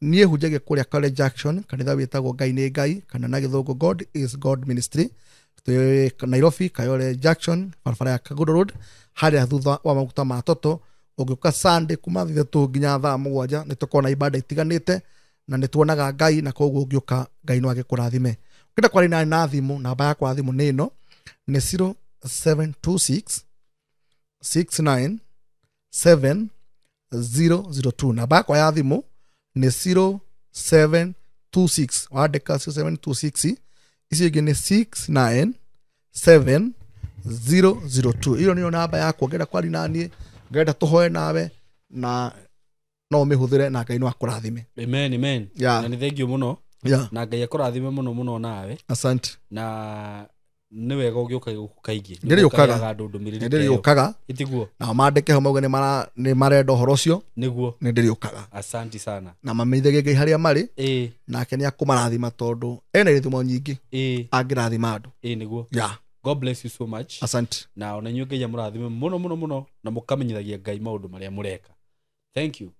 Niĩ hunjagia kũrĩa College Junction, kanitha wĩtagwo Ngai nĩ Ngai, kana na gĩthũngũ God is God Ministry. Twĩ Nairobi, Kayole Junction, barabara ya Kagudo Road, harĩa thutha wa maguta ma Toto. Ũngĩũka Sunday kuma 3 nginya thaa 7, nĩ tũkoragwo na ibada itiganĩte na nĩ tuonaga Ngai, na koguo ũngĩũka Ngai no agĩkũrathime. Ũngĩenda kwaria nani na thimũ, namba yakwa ya thimũ nĩ ĩno, nĩ 0726 69 7002. Namba yakwa ya thimũ nĩ 0726, wandĩka 0726, icio ingĩ nĩ 69 7002. Iyo nĩyo namba yakwa. Ngenda kwaria naniĩ, ngenda tũhoe nawe, na no ũmĩhũthĩre na Ngai no akũrathime. Amen, amen. Yeah. Na nĩ thengiũ mũno. Yeah. Na Ngai akũrathime mũno mũno nawe. Asante. Na nĩ wega ũgĩũka gũkũ kaingĩ. Ndĩrĩũkaga. Nĩguo ũkaheaga andũ ndũmĩrĩri Nĩ ta ĩyo. ndĩrĩũkaga. Ĩtiguo? Na mandĩke ho mauge nĩ marenda ũhoro ũcio. Nĩguo. Nĩ ndĩrĩũkaga. Asante sana. Na mamenyithagie Ngai harĩa marĩ. Ĩĩ. Nake nĩ akũmarathima tondũ ena irathimo nyingĩ. Ĩĩ. Angĩrathima andũ. Ĩĩ, nĩguo. Yeah. God bless you so much. Asante. Na ona inyuĩ Ngai amũrathime mũno mũno mũno, na mũkamenyithagia Ngai maũndũ marĩa mũreka. Thank you.